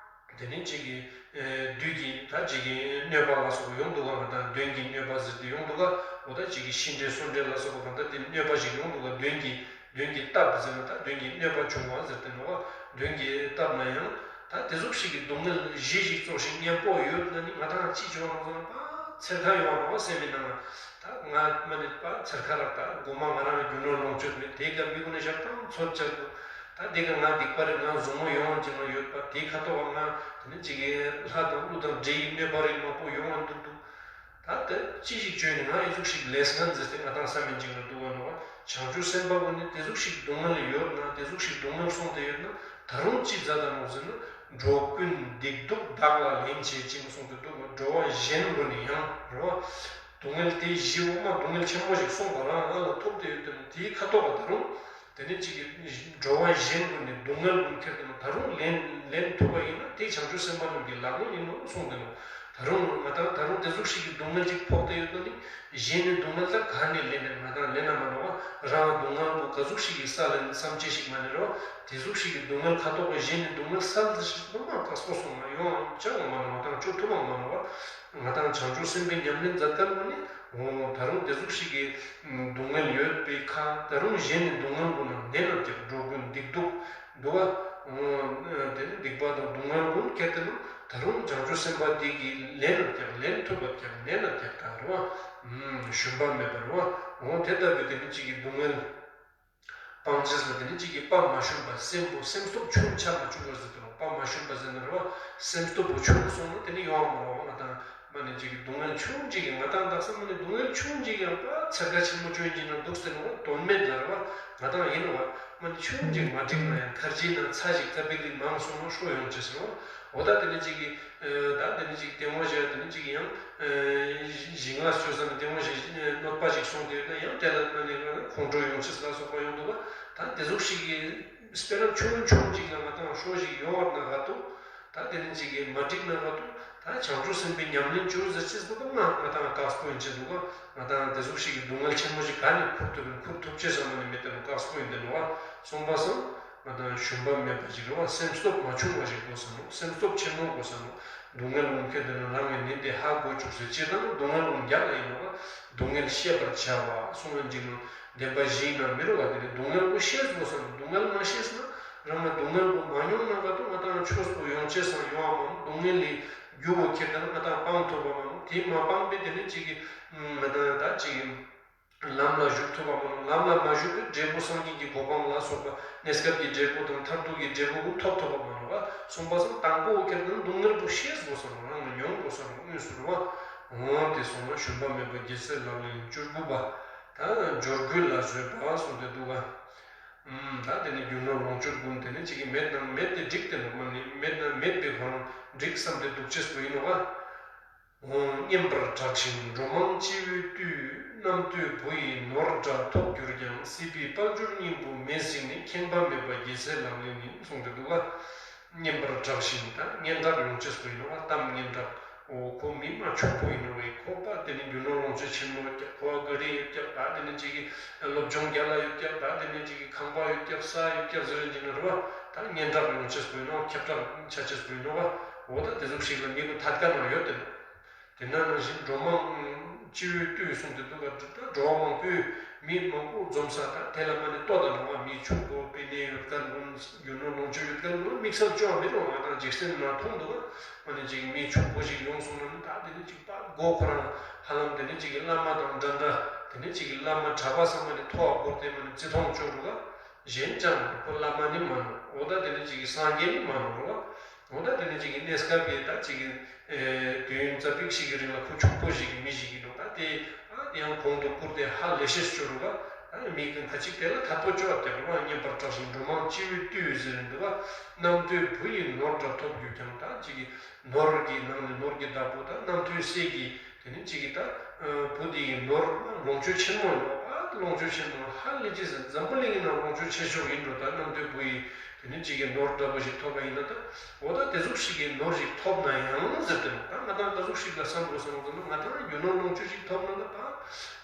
དེ་ནས་གཅིག་གིས་བདུད་ཀྱི་ད་གཅིག་གིས་གནོད་པ་ལ་སོགས་པ་ཡོང་འདུག་ག་ང་དང་གདོན་གྱི་གནོད་པ་ཟེར་ཏེ་ཡོང་འདུག་ག་འོ་ད་གཅིག་གིས་ཤི་འདྲེ་གསོན་འདྲེ་ལ་སོགས་པ་གང་ལྟར་དེ་གནོད་པ་ཞིག་ཡོང་འདུག་ག་གདོན་གྱིས་གདོན་གྱིས་བཏབ་ཟེར་ན་ད་གདོན་གྱི་གནོད་པ་བྱུང་བ་ཟེར་ཏེ་ནོ་ག་གདོན་གྱིས་བཏབ་ན་ཡང་ད་དེ་ཟུག་ཞིག་གི་སྡུག་བསྔལ་གཞི་ཞིག་ཙོགས་ཤིག་མཉམ་པོ་ཡོད་ན་ནི་ང་དང་ཅི་བྱུང་ནོ་ཟེར་ན་པ་ཚེར་ཁ་ཡོང་བ་ནོ་ག་སེམས་མི་ནང་ད་ང་མ་ནི་པ་ཚེར་ཁ་རག་ད་མགོ་མ་ང་རང་གི་རྒྱུ་ནོར་ལོངས་སྤྱོད་མེད་དེ་ག་མི་དགོས་ན་ཞབས་ཐང་ཚོད་བཅད་དགོས། ད་འདི་ག་ང་སྡིག་པ་རེད། ང་ཟུག་རྔུ་ཡོང་བ་ཅིག་ང་ཡོད་པ་དེའི་ཁ་ཐོག་ག་ང་དེ་ནི་ཅིག་གི་ལྷ་དང་ཀླུ་དང་འདྲེ་ཡི་གནོད་པ་རིགས་མང་པོ་ཡོང་བ་འདུག་འདུག་ད་དེ་ཅི་ཞིག་བྱོས་ནས་ང་ཨི་ཟུག་ཞིག་ལས་ངན་ཟེར་ཏེ་ང་དང་བསམ་མིན་ཅིག་ལ་འདུག་བ་ནོ་བ། བྱང་ཆུབ་སེམས་དཔའ་བོ་ནི་དེ་ཟུག་ཞིག་སྡུག་བསྔལ་ཡོད་ན་དེ་ཟུག་ཞིག་སྡུག་བསྔལ་སོང་སྟེ་ཡོད་ན་ད་རུང་ཅི་མཛད་དང་ནོ་ཟེར་ན་འགྲོ་ཀུན་སྡིག་སྡུག་བདག་ལ་ལེན་བྱེད་ཅིང་གསུངས་ཏེ་འདུག་བ། འགྲོ་བ་གཞན་ཀུན་ནི་ཡང་རོ། སྡུག་བསྔལ་དེ་གཞི་འོག་མ་སྡུག་བསྔལ་ཆེན་པོ་ཞིག་སོང་བ་རང་ང་ལ་ཐོབ་སྟེ་ཡོད་དེ་ནོ་དེའི་ཁ་ཐོག་ག་ད་རུང་། དེ་ནས་གཅིག་གིས་འགྲོ་བ་གཞན་ཀུན་ནི་སྡུག་བསྔལ་ཀུན་ཁྱེར་ཏེ་ནོ་ད་རུང་ལེན་ལེན་ཐུབ་པ་ཡིན་ན་དེ་བྱང་ཆུབ་སེམས་དཔའ་རྣམས་ཀྱི་ལག་ལེན་ཡིན་ནོ་གསུངས་ཏེ་ནོ། ད་རུང་ང་དང་ད་རུང་དེ་ཟུག་ཞིག་གི་སྡུག་བསྔལ་ཅིག་ཕོག་སྟེ་ཡོད་ན་ནི་གཞན་ནི་སྡུག་བསྔལ་ད་ག་ནས་ལེན་ནས་ང་དང་ལེན་ན་མ་ནོ་བ། རང་སྡུག་བསྔལ་པོ་ག་ཟུག་ཞིག་གི་ས་ལེན་བསམ་ཅེས་ཞིག་མ་ནི་རོ། དེ་ཟུག་ཞིག་གི་སྡུག་བསྔལ་ཁ་ཐོག་གི་གཞན་ནི་སྡུག་བསྔལ་ས་ལ་ཞིག་མ་མ་དཀའ་སོ་སོང་ང་ཡོང་ཅག་མ་ནོ་ང་དང་ཆོ་ཐུབ་མ་མ་ནོ་བ། ང་དང་བྱང་ཆུབ་སེམས་དཔའི་ཉམས་ལེན་མཛད་ཀ་ནོ་ནི། འོ་ད་རུང་དེ་ཟུག་ཞིག་གི་སྡུག་བསྔལ་ཡོད་པའི་ཁ་ད་རུང་གཞན་ནི་སྡུག་བསྔལ་ཀུན་ནང་ནད་ན་བརྒྱབ་འགྲོ་ཀུན་སྡིག་སྡུག་འདུག་བ། དེ་ནི་སྡིག་པ་དང་སྡུག་བསྔལ་ཀུན་ཁྱེར་ཏེ་ནི་ད་རུང་བྱང་ཆུབ་སེམས་དཔའ་འདི་གིས་ལེན་ན་བརྒྱབ་ལེན་ཐུབ་པ་བརྒྱབ་ལེན་ན་བརྒྱབ་ད་རུང་ཞུམ་པ་མེད་པར་བ། འོ་དེ་ལྟ་བུའི་དེ་ནི་གཅིག་གི་སྡུག་བསྔལ། སྤང་བྱེད་ལ་དེ་ནི་གཅིག་གིས་དཔའ་མ་ཞུམ་པ་སེམས་པོ་སེམས་སྟོབས་ཆུང་ཆ་མ་བཅུག་པར་ཟེར་དུ་དཔའ་མ་ཞུམ་པ་ཟེར་ན་རེ་བ་སེམས་སྟོབས་པོ་ཆུང་སོང་ན་དེ་ནི་ཡོང་བ་མ་རེད་བ། ང་དང་ མ་ནི་ཅིག་གི་སྡུག་བསྔལ་ཆུང་ཅིག་གི་ང་དང་དག་ས་མ་ནི་སྡུག་བསྔལ་ཆུང་ཅིག་ཡང་པ་ཚ་ག་ཆེན་མོ་ཅོན་གྱི་ན་འདུག་སྟེ་ནོ་དོན་མེད་ལ་ར་བ་ང་དང་ཡིན་ནོ་བ་མ་ནི་ཆུང་ཅིག་མ་འགྲིག་ན་ཡང་ཁར་ཅིག་ན་ཚ་ཞིག་ཚ་པིག་པིག་མང་སོང་ན་ཤོ་ཡོང་ཅེས་ཟེར་བ་འོ་ད་དེ་ནི་ཅིག་གི་ད་དེ་ནི་ཅིག་ལྟད་མོ་བྱས་དེ་ནི་ཅིག་ཡང་ཞིང་ལ་སྤྱོད་ས་ནི་ལྟད་མོ་བྱས་གནོད་པ་ཅིག་སོང་དེ་ཡོད་ན་ཡང་དེ་ལ་མ་ནི་ཁོང་ཁྲོ་ཡོང་ཅེས་ལ་སོགས་པ་ཡོང་འདུག་བ་ད་དེ་ཟུག་ཞིག་གི་དཔེར་ན་ཆུང་ཆུང་ཅིག་ལ་ང་དང་ཤོ་ཞིག་ཡོང་བ་ན་ག་ཏོ། ད་དེ་ནི་ཅིག་གིས་མ་འགྲིག་ན་ག་ཏོ། ད་བྱང་ཆུབ་སེམས་དཔའི་ཉམས་ལེན་བྱོས་ཟེར་ཅེས་པོ་ད་ང་ང་དང་དཀགས་པོ་ཡིན་ཅེས་འདུག་ག་ང་དང་དེ་ཟུག་ཞིག་གི་སྡུག་བསྔལ་ཆེན་མོ་ཞིག་ག་ནས་ཁུར་ཐུབ་ཡིན་ཁུར་ཐུབ་ཅེས་བསམ་ནས་མེད་དེ་རུ་དཀགས་པོ་ཡིན་དེ་ནོ་བ་སོང་པ་སང་ང་དང་ཞུམ་པ་མེད་པ་ཞིག་རེད་བ་སེམས་སྟོབས་མ་ཆུང་བ་ཞིག་དགོས་ས་ནོ་སེམས་སྟོབས་ཆེན་མོ་དགོས་ས་ནོ་སྡུག་བསྔལ་འོང་ཁྱེད་དེ་ན་རང་གི་ནི་དེ་ཧ་གོ་བཅུག་ཟེར་ཅེས་དང་སྡུག་བསྔལ་འོང་རྒྱག་ལ་ཡིན་ནོ་བ་སྡུག་བསྔལ་ཤེས་པར་བྱ་བ་སོང་བ་འཇིག་ནོ། བདེན་པ་བཞི་ཡིན་ན་མི་རུང་བ་དེ་ནི་སྡུག་བསྔལ་པོ་ཤེས་དགོས་སམ་སྡུག་བསྔལ་མ་ཤེས་ན་རང་ལ་སྡུག་བསྔལ་པོ་མ་མྱོང་ན་ག་ཏོ་ང་དང་ཆོས་པོ་ཡོང་ཆེས་སམ་ཡོང་བ་མང་སྡུག་བསྔལ་ལས་རྒྱུ་བོ་ཁྱེར་དང་ང་དང་སྤང་ཐུབ་པ་མང་དེ་མ་སྤངས་པས་དེ་ནི་གཅིག་གི་ང་དང་ད་གཅིག་གི་ལམ་ལ་ཞུགས་ཐུབ་པ་མང་ལམ་ལ་མ་ཞུགས་པའི་འབྲས་བུ་སངས་རྒྱས་ཀྱི་གོ་འཕང་ལ་སོགས་པ་གནས་སྐབས་ཀྱི་འབྲས་བུ་དང་མཐར་ཐུག་གི་འབྲས་བུ་ཐོབ་ཐུབ་པ་མང་བ་གསུངས་པ་སམ་དང་པོ་ཁྱེར་དང་སྡུག་བསྔལ་པོ་ཤེས་དགོས་སམ་རང་ལ་མྱོང་དགོས་སམ་དངོས་སུ་རུང་བ་འོང་དེ་སོང་ན་ཞུམ་པ་མེད་པ་རྒྱལ་སྲས་ལག་ལེན་བཅུ་དགུ་པ། ད་འབྱོར་རྒུད་ལ་བཟོད་པ་གསུངས་ཏེ་འདུག་ག་ད་དེ་ནི་རྒྱུ་ནོར་ལོངས་སྤྱོད་ཀུན་དེ་ནི་གཅིག་གིས་མེད་ན་མེད་དེ་འགྲིག་སྟེ་ནོ་མ་ནི་མེད་ན་མེད་པའི་ཁོ་རང་འགྲིག་བསམ་སྟེ་འདུག་ཅེས་པོ་ཡིན་ནོ་ག་འོང་སྙན་པར་གྲགས་ཤིང་འགྲོ་མང་སྤྱི་བོས་བཏུད། རྣམ་ཐོས་བུ་ཡི་ནོར་འདྲ་ཐོབ་གྱུར་ཀྱང་། སྲིད་པའི་དཔལ་འབྱོར་སྙིང་པོ་མེད་གཟིགས་ནས། ཁེངས་པ་མེད་པ་རྒྱལ་སྲས་ལག་ལེན་ཡིན་གསུངས་ཏེ་འདུག་ག་སྙན་པར་གྲགས་ཤིང་ད་སྙན་གྲགས་ཡོང་ཅེས་པོ་ཡིན་ནོ་ག་གཏམ་སྙན་གྲགས། འོ་ཁོ་མི་མ་ཆོག་པོ་ཡིན་ནོ་བས་ཁོ་པ་དེ་ནི་རྒྱུ་ནོར་ལོངས་སྤྱོད་ཆེན་མོ་ཀྱག་ཁོ་བ་ག་རེ་ཡོད་ཀྱག་ད་དེ་ནི་ཅིག་གི་སློབ་སྦྱོང་རྒྱ་ལ་ཡོད་ཀྱག་ད་དེ་ནི་ཅིག་གི་ཁང་པ་ཡོད་ཀྱག་ས་ཡོད་ཀྱག་ཟེར་རིན་གྱི་ནོ་རེད་བ་ད་སྙན་གྲགས་ཡོང་ཅེས་པོ་ཡིན་ནོ་ཁྱབ་བསྒྲགས་ཆ་ཅེས་པོ་ཡིན་ནོ་བ་འོ་ད་དེ་ཟུག་ཞིག་ལ་མི་གི་ཐད་ཀ་ནང་ཡོད་དེ་ནོ། དེ་ན་ནང་བཞིན་འགྲོ་མང་སྤྱི་བོས་བཏུད་གསུངས་ཏེ་འདུག་ག་འགྲོ་བ་མང་པོས་མི་མང་པོ་འཛོམས་ས་དང་དེ་ལ་མ་ནི་ལྟོ་དང་ནོ་བ་མི་ཆོག་པོ་པེ་ནེ་ཡོད་མཁན་ཀུན་རྒྱུ་ནོར་ལོངས་སྤྱོད་ཡོད་མཁན་ཀུན་དམིགས་བསལ་བཅོས་མི་རུང་བ་དང་འཇིག་རྟེན་ན་མཐོང་འདུག་ག་མ་ནི་ཅིག་མི་ཆོག་པོ་ཞིག་ཡོང་སོང་ན་ནི་ད་དེ་ནི་ཅིག་པ་མགོ་ཁོ་རང་ཧ་ལམ་དེ་ནི་ཅིག་གི་བླ་མ་དང་འདྲ་འདྲ་དེ་ནི་ཅིག་གི་བླ་མ་གྲྭ་པ་ཚང་མ་ནི་ཐོ་བ་བསྐོར་ཏེ་མ་ནི་བརྩི་མཐོང་བཅོ་འདུག་ག་གཞན་ཅང་ཁོ་བླ་མ་ནི་མ་ནོ། འོ་ད་དེ་ནི་ཅིག་གི་སངས་རྒྱས་ནི་མ་ནོ་རོ། འོ་ད་དེ་ནི་ཅིག་གི་གནས་སྐབས་ཀྱི་ད་ཅིག་གི་དུས་ཡུན་ཙ་པིག་ཞིག་གི་རིང་ལ་ཁོ་ཕྱུག་པོ་ཞིག་གི་མི་ཞིག་གི་འདུག་ད་དེ་ཡང་གོང་དུ་བཀུར་ཏེ་ཧ་ལས་ཤེས་སྐྱོ་རུ་བ། ད་མི་གི་ཁ་ཅིག་དེ་ལ་ཐ་པོ་ཅོ་བ་རྒྱག་རུ་བ་སྙན་པར་གྲགས་ཤིང་འགྲོ་མང་སྤྱི་བོས་བཏུད་ཟེར་འདུག་བ། རྣམ་ཐོས་བུ་ཡི་ནོར་འདྲ་ཐོབ་གྱུར་ཀྱང་ད་ཅིག་གི་ནོར་གྱི་ནང་ནས་ནོར་གྱི་བདག་པོ་ད་རྣམ་ཐོས་སྲས་ཀྱི་དེ་ནི་གཅིག་གིས་ད་བུ་དེ་ཡི་ནོར་ལོངས་སྤྱོད་ཆེན་མོ་ཡོད་པ་ལོངས་སྤྱོད་ཆེན་མོ་ཧ་ལས་ཅི་ཟེར་འཛམ་བུ་གླིང་གི་ནང་ལོངས་སྤྱོད་ཆེ་ཤོས་ཡིན་འགྲོ། ད་རྣམ་ཐོས་བུ་ཡི་དེ་ནི་གཅིག་གིས་ནོར་འདྲ་པོ་ཞིག་ཐོབ་པ་ཡིན་ན་ད་འོ་ད་དེ་ཟུག་ཞིག་གིས་ནོར་ཞིག་ཐོབ་ན་ཡང་ཟེར་ཏེ་ནོ། ད་ང་དང་དེ་ཟུག་ཞིག་ལ་བསམ་དགོས་བསམ་དགོས་ན་ང་དང་རྒྱུ་ནོར་ལོངས་སྤྱོད་ཞིག་ཐོབ་ན་ད་ད་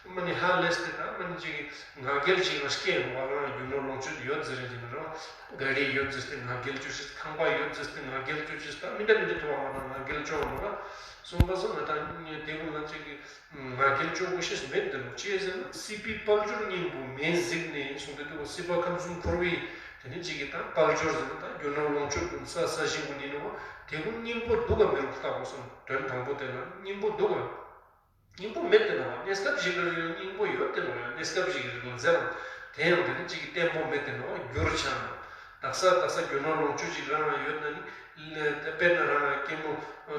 མ་ནི་ཧ་ལས་ཏེ་ད་མ་ནི་གཅིག་གིས་ང་རྒྱལ་ཅིག་ལ་སྐྱེ་ཡོང་བ་རང་རྒྱུ་ནོར་ལོངས་སྤྱོད་ཡོད་ཟེར་རེད་ཅེ་ན་རང་ག་རེ་ཡོད་ཟེར་ཏེ་ང་རྒྱལ་ཅོ་ཅེས་ཁང་པ་ཡོད་ཟེར་ཏེ་ང་རྒྱལ་ཅོ་ཅེས་ད་མི་འདྲ་མི་འདྲ་ཐོབ་པ་ང་དང་ང་རྒྱལ་ཅོ་འོང་ལ་གསུངས་པ་སོང་ང་དང་དེ་ཀུན་ལ་གཅིག་གིས། ང་རྒྱལ་སྐྱོ་པོ་ཤེས་མེད་དེ་ནོ། ཅི་ཟེར་ན་སྲིད་པའི་དཔལ་འབྱོར་སྙིང་པོ་མེད་གཟིགས་ནས་གསུངས་ཏེ་འདུག་ག་སྲིད་པ་ཁམས་གསུམ་འཁོར་བའི་དེ་ནི་གཅིག་གིས་ད་དཔལ་འབྱོར་ཟེར་ན་ད་རྒྱུ་ནོར་ལོངས་སྤྱོད་ཀུན་ས་ས་ཞིང་ཀུན་ཡིན་ནོ། དེ་ཀུན་སྙིང་པོ་འདུག་ག་མི་རུང་བརྟག་དགོས་སམ། དོན་དང་པོ་དེ་ལ་སྙིང་པོ་འདུག་ག་སྙིང་པོ་མེད་དེ་ནོ། གནས་སྐབས་ཤིག་ལ་རིང་ལ་སྙིང་པོ་ཡོད་དེ་ནོ། གནས་སྐབས་ཤིག་གི་རིང་ལ་ཟེར་རམ་དེ་ཡང་དེ་ནི་གཅིག་གིས་བརྟན་པོ་མེད་དེ་ནོ། འགྱུར་ཆགས་ནོ། དག་ས་དག་ས་རྒྱུ་ནོར་ལོངས་སྤྱོད་ཅིག་རང་ཡོད་ན་ནི། དཔེར་ན་རང་སྐྱེ་མོ་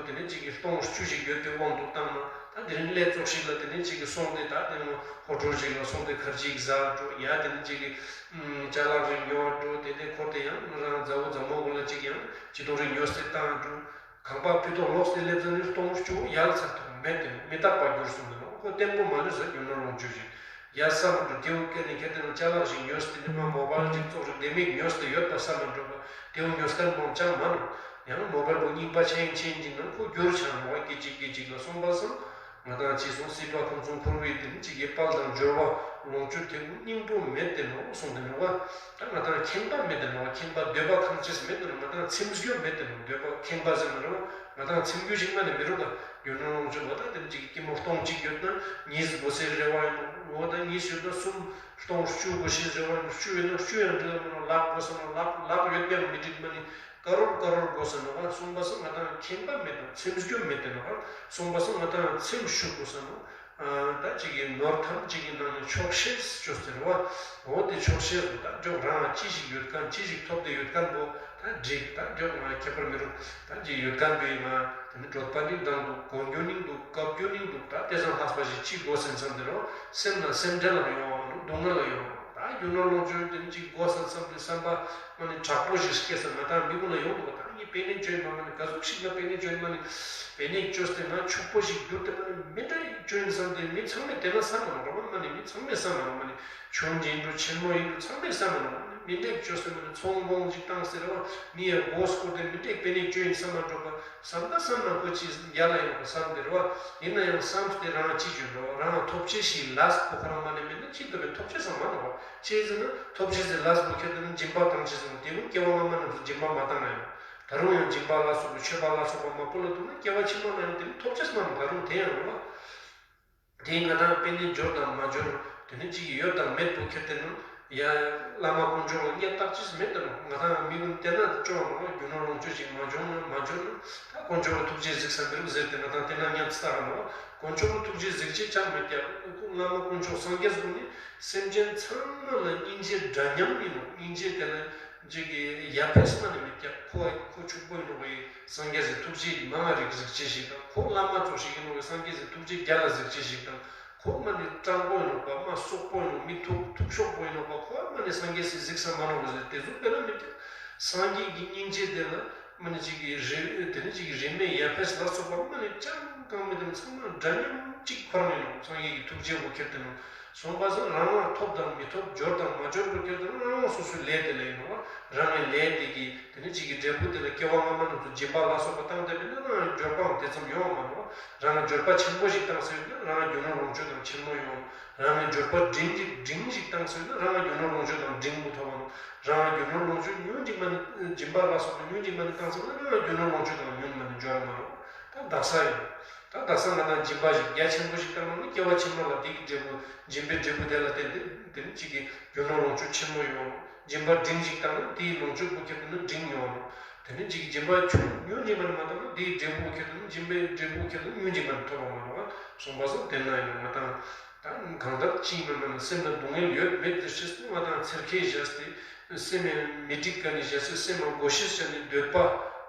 དེ་ནས་གཅིག་གིས་སྟོང་བཅུ་ཞིག་ཡོད་པའི་དབང་དུ་བཏང་ན་ད་དེ་རིང་ལས་ཚོགས་ཤིག་ལ་དེ་ནས་གཅིག་གིས་སོང་སྟེ་ད་དེ་ནས་ཧོ་ཀྲོལ་ཞིག་ལ་སོང་སྟེ་ཁར་ཅིག་ཟ་འགྲོ་ཡ་དེ་ནས་གཅིག་གིས་ཅ་ལག་རིགས་ཉོ་འགྲོ་དེ་ནས་འཁོར་དེ་ཡང་རང་མཛའ་བོ་མཛའ་མོ་གུན་ལ་གཅིག་ཡང་ཅི་ཐུང་རིགས་ཉོས་ཏེ་བཏང་འགྲོ། ཁང་པ་ཕུད་ཐོག་ལོག་སྟེ་སླེབས་ཚར་ནས་སྟོང་བཅུ་ཡལ་ཚར་ཐོག་མེད་དེ་མི་རྟག་པ་གྱུར་སོང་དེ་ནོ། ཁོ་བརྟན་པོ་མ་ལུས་ཟེར་རྒྱུ་ནོར་ལོངས་སྤྱོད་ཅིག་ཡ་བསམ་འགྲོ་དེའུ་སྐད་ནས་ཁྱེར་ཏེ་ན་ཅ་ལག་ཞིག་ཉོས་ཏེ་ནི་མ་མོ་བལ་ཅིག་ཙོག་རིགས་ལྡེ་མིག་ཉོས་ཏེ་ཡོད་པ་བསམ་མ་འགྲོ་བ། དེའུ་ཉོས་མཁན་མང་ཅང་མ་ནོ། ཡང་མོ་བལ་པོ་རྙིང་པ་ཆེན་ཆེན་གྱི་ནང་ཁོ་འགྱུར་ཆགས་འགྲོ་བ་སྐད་ཅིག་སྐད་ཅིག་ལ་སོང་པ་སང་། ང་དང་ཅི་སོང་སྲིད་པ་ཁམས་གསུམ་འཁོར་བའི་དེ་ནི་གཅིག་གི་དཔལ་དང་འབྱོར་བ་ལོངས་སྤྱོད་དེ་ཀུན་སྙིང་པོ་མེད་དེ་ནོ་གསུངས་དེ་ནོ་བ། ད་ང་དང་ཁེངས་པ་མེད་དེ་ནོ། ཁེངས་པ་འདོད་པ་ཁེངས་ཅེས་མེད་དེ་ནོ། ང་དང་ཚིམ་རྒྱུ་མེད་དེ་ནོ། འདོད་པ་ཁེངས་པ་ཟེར་ན་རོ་ང་དང་ཚིམ་རྒྱུ་ཞིག་མ་ནི་མི་རུང་ག་རྒྱུ་ནོར་ལོངས་སྤྱོད་པ་ད་དེ་ནི་གཅིག་གི་སྐྱེ་མོ་སྟོང་གཅིག་ཡོད་ན་གཉིས་དགོས་སའི་རེ་བ་ཡིན་ནོ། འོ་ད་གཉིས་ཡོད་ན་གསུམ་སྟོང་བཅུ་དགོས་ཤེས་རེ་བ་ཡིན་ནོ། བཅུ་ཡོད་ན་བཅུ་ཡང་འགྲིག་ག་མི་ནོ། ལག་དགོས་ས་ནོ། ལག་ལག་ཡོད་པའང་མི་འགྲིག་མ་ནི། ཀ་རོར་ཀ་རོར་དགོས་ས་ནོ་ག་གསུངས་པ་སང་ང་དང་ཁེངས་པ་མེད་དོ། ཚིམ་རྒྱུ་མེད་དེ་ནོ་ག་གསུངས་པ་སང་ང་དང་ཚིམ་ཞུ་དགོས་ས་ནོ། ཨ་ད་ཅིག་གི་ནོར་ཐམས་ཅད་ཀྱི་ནང་ནས་ཆོག་ཤེས་ཅོས་ཟེར་བ། འོ་དེ་ཆོག་ཤེས་སུ་ད་འཇོག་རང་ཅི་ཞིག་ཡོད་མཁན་ཅི་ཞིག་ཐོབ་བསྡད་ཡོད་མཁན་པོ་ད་འགྲིག་ད་འཇོག་ང་ཁྱད་པར་མི་རུང་ད་ཅིག་ཡོད་མཁན་པོའི་ང་དེ་ནི་འགྲོ་བ་ནི་འདང་འདུག་གོ་རྒྱུ་ནི་འདུག་བཀའ་བརྒྱུད་ནི་འདུག་ད་དེ་ཙམ་ལྷག་པ་ཞིག་ཅི་དགོས་ཟིན་བསམ་དེ་རུང་སེམས་ལ་སེམས་ཁྲལ་ལ་ཡོང་བ་མ་གཏོགས་སྡུག་བསྔལ་ལ་ཡོང་བ་ད་རྒྱུ་ནོར་ལོངས་སྤྱོད་དེ་ནི་ཅིག་དགོས་ས་བསམ་དེ་བསམ་པ་མ་ནི་དྲག་པོ་ཞིག་སྐྱེས་ས་ང་ད་མི་ཀུན་ལ་ཡོང་འདུག་ད་ངས་པེ་ནེ་བཅོས་མ་མ་ནི་ག་ཟུག་ཞིག་ན་པེ་ནེ་བཅོས་མ་ནི་པེ་ནེ་བཅོས་ཏེ་ང་ཕྱུག་པོ་ཞིག་གྱུར་ཏེ་མ་ནི་མི་འདྲ་ཡིག་བཅོས་ཡིན་བསམ་སྟེ་མི་ཚང་མས་དེ་ན་བསམ་མ་རུང་ར་བ་མ་ནི་མི་ཚང་མས་བསམ་མ་རུང་མ་ནི་ཆུང་ཡིན་འགྲོ་ཆེན་མོ་ཡིན་འགྲོ་ཚང་མས་བསམ་མ་རུང་མ་ནི་མི་འདྲ་ཡིག་བཅོས་ཏེ་མ་ནི་ཚོང་དཔོན་ཅིག་བཏང་ཟེར་བ་མི་ཡ་མགོ་སྐོར་ཏེ་མི་འདྲ་ཡིག་པེ་ནེ་བཅོས་ཡིན་བསམ་མ་འགྲོ་པ་བསམ་ད་བསམ་ན་ཁོ་ཅི་རྒྱ་ལ་ཡོང་བ་བསམ་སྟེ་ར་བ་ཡིན་ན་ཡང་བསམ་སྟེ་རང་ཅི་བཅོས་འགྲོ་བ་རང་ཐོབ་ཆེ་ཞིག་ལས་ཁོ་ཁོ་རང་མ་ནི་མི་ནི་ཅི་ཐོབ་པའི་ཐོབ་ཆེ་བསམ་མ་རུང་བ་ཅི་ཟེར་ན་ཐོབ་ཆེ་ཟེར་ལས་པོ་ཁྱེར་ཏེ་ནི་སྦྱིན་པ་བཏང་ཆེ་ཟེར་ན་དེ་ཀུན་སྐྱེ་བ་སྔ་མ་རྣམས་སུ་སྦྱིན་པ་མ་བཏང་ན་ཡང་། ད་རུང་ཡང་སྦྱིན་པ་ལ་སོགས་པའི་མཆོད་པ་ལ་སོགས་པ་མ་ཕུལ་ལ་འདུག་ན་སྐྱེ་བ་ཕྱི་མ་ན་ཡང་དེ་ནི་ཐོབ་ཆེས་མ་རུང་ད་རུང་དེ་ཡང་རུང་བ། དེ་ང་དང་དཔེ་ནི་འབྱོར་དང་མ་འབྱོར་དེ་ནི་གཅིག་ཡོད་དང་མེད་པོ་ཁྱེར་ཏེ་ནི་ཡ་བླ་མ་དཀོན་མཆོག་ལ་བསྙད་བཏགས་ཅིས་མེད་དུ་རུང་ང་དང་མི་ཀུན་དེ་ན་སྐྱོ་བ་རུང་རྒྱུ་ནོར་ལོངས་སྤྱོད་ཅིག་མ་འབྱོར་ན་མ་འབྱོར་ན་ད་དཀོན་མཆོག་གི་ཐུགས་རྗེས་གཟིགས་ས་འདི་རུ་ཟེར་ཏེ་ང་དང་དེ་ན་བསྙད་བཏགས་རུང་བ་དཀོན་མཆོག་གི་ཐུགས་རྗེས་གཟིགས་ཅེས་ཅང་མེད་ཀྱང་བླ་མ་དཀོན་མཆོག་སངས་རྒྱས་ཀུན་ནི་སེམས་ཅན་ཚང་མ་ལ་སྙིང་རྗེ་འདྲ་མཉམ་ཡིན་ནོ། སྙིང་རྗེ་དེ་ལ་ཅིག་གི་ཡ་ཕེས་མ་ནི་མེད་ཀྱང་ཁོ་ཁོ་ཕྱུག་པོ་ཡིན་ནོ་བའི་སངས་རྒྱས་སི་ཐུགས་རྗེ་མ་ང་རིག་གཟིགས་ཅེས་ཤིག་དང་ཁོ་བླ་མ་ཚོ་ཞིག་ཡིན་ནོ་བའི་སངས་རྒྱས་སི་ཐུགས་རྗེ་རྒྱ་ལ་གཟིགས་ཅེས་ཤིག་དང་ཁོ་མ་ནི་སྤྲང་པོ་ཡིན་ནོ་བ་མ་སོག་པོ་ཡིན་ནོ་མི་ཐུག་ཐུག་ཤོག་པོ་ཡིན་ནོ་བ་ཁོ་མ་ནི་སངས་རྒྱས་སི་གཟིགས་ས་མ་ནོ་བ་ཟེར་དེ་ཚོ་དཔེ་ན་མེད་ཀྱང་སངས་རྒྱས་ཀྱི་སྙིང་རྗེ་དེ་ལ་མ་ནི་ཅིག་གི་རི་དེ་ནི་ཅིག་གི་རིས་མེད་ཡ་ཕེས་ལ་སོགས་པ་མ་ནི་ཅང་གང་མི་དང་ཚང་མ་འདྲ་མཉམ་གཅིག་ཁོ་རང་ཡིན་ནོ། སངས་རྒྱས་ཀྱི་ཐུགས་རྗེ་བོ་ཁྱེར་ཏེ་ནོ། སོང་པ་སང་རང་ལ་ཐོབ་དང་མི་ཐོབ་འབྱོར་དང་མ་འབྱོར་བོ་ཁྱེར་ཏེ་ནོ། རང་སོ་སོའི་ལས་དེ་ལ་ཡིན་ནོ། རང་གི་ལས་དེ་གི་དེ་ནི་ཅིག་གི་འབྲས་བུ་དེ་ལ་སྐྱེ་བ་སྔ་མ་རྣམས་སུ་སྦྱིན་པ་ལ་སོགས་པ་བཏང་བསྡད་པས་ན་རང་འབྱོར་པའང་དེ་ཙམ་ཡོང་བ་མ་ནོ། རང་འབྱོར་པ་ཆེན་པོ་ཞིག་བཏང་ཟེར་ན་རང་རྒྱུ་ནོར་ལོངས་སྤྱོད་དང་ཆེན་མོ་ཡོང་། རང་གི་འབྱོར་པ་འབྲིང་ཞིག་འབྲིང་ཞིག་བཏང་ཟེར་ན་རང་གི་རྒྱུ་ནོར་ལོངས་སྤྱོད་དང་འབྲིང་པོ་ཐོབ་པ་ནོ། རང་གི་རྒྱུ་ནོར་ལོངས་སྤྱོད་ཉུང་ཅིག་མ་ནི་སྦྱིན་པ་ལ་སོགས་པ་ཉུང་ཅིག་མ་ནི་བཏང་ཟེར་ན་རང་གི་རྒྱུ་ནོར་ལོངས་སྤྱོད་དང་ཉུང་མ་ནི་འབྱོར་མ་ནོ། ད་དག་ས་ཡིན། ད་དག་ས་ང་དང་སྦྱིན་པ་ཞིག་རྒྱ་ཆེན་པོ་ཞིག་བཏང་ན་ནི་སྐྱེ་བ་ཕྱི་མ་ལ་དེ་གི་འབྲས་བུ་སྦྱིན་པའི་འབྲས་བུ་དེ་ལ་བརྟེན་ཏེ་དེ་ནི་གཅིག་གི་རྒྱུ་ནོར་ལོངས་སྤྱོད་ཆེན་མོ་ཡོང་ནོ། སྦྱིན་པ་འབྲིང་ཞིག་བཏང་ན་དེའི་ལོངས་སྤྱོད་པོ་ཁྱེར་ཏེ་ནི་འབྲིང་ཡོང་ནོ། དེ་ནི་གཅིག་གི་སྦྱིན་པ་ཆུང་ཉུང་ཅིག་མ་ནི་མ་བཏང་ན་དེའི་འབྲས་བུ་ཁྱེར་ཏེ་ནི་སྦྱིན་པའི་འབྲས་བུ་ཁྱེར་ཏེ་ཉུང་ཅིག་མ་ནི་ཐོབ་པ་མ་ནོ། སོང་པ་སོང་དེ་ན་ཡང་ང་དང་ད་གང་ལྟར་ཅིའི་མི་མ་ནི་སེམས་ལ་སྡུག་བསྔལ་ཡོད་མེད་དེ་ཤེས་ཏེ་ང་དང་ཚེར་ཁའི་བཞག་སྟེ་སེམས་མི་འགྲིག་ག་ནི་བཞག་སྟེ་སེམས་མ་དགོས་ཤེས་བྱ་ནི་འདོད་པ་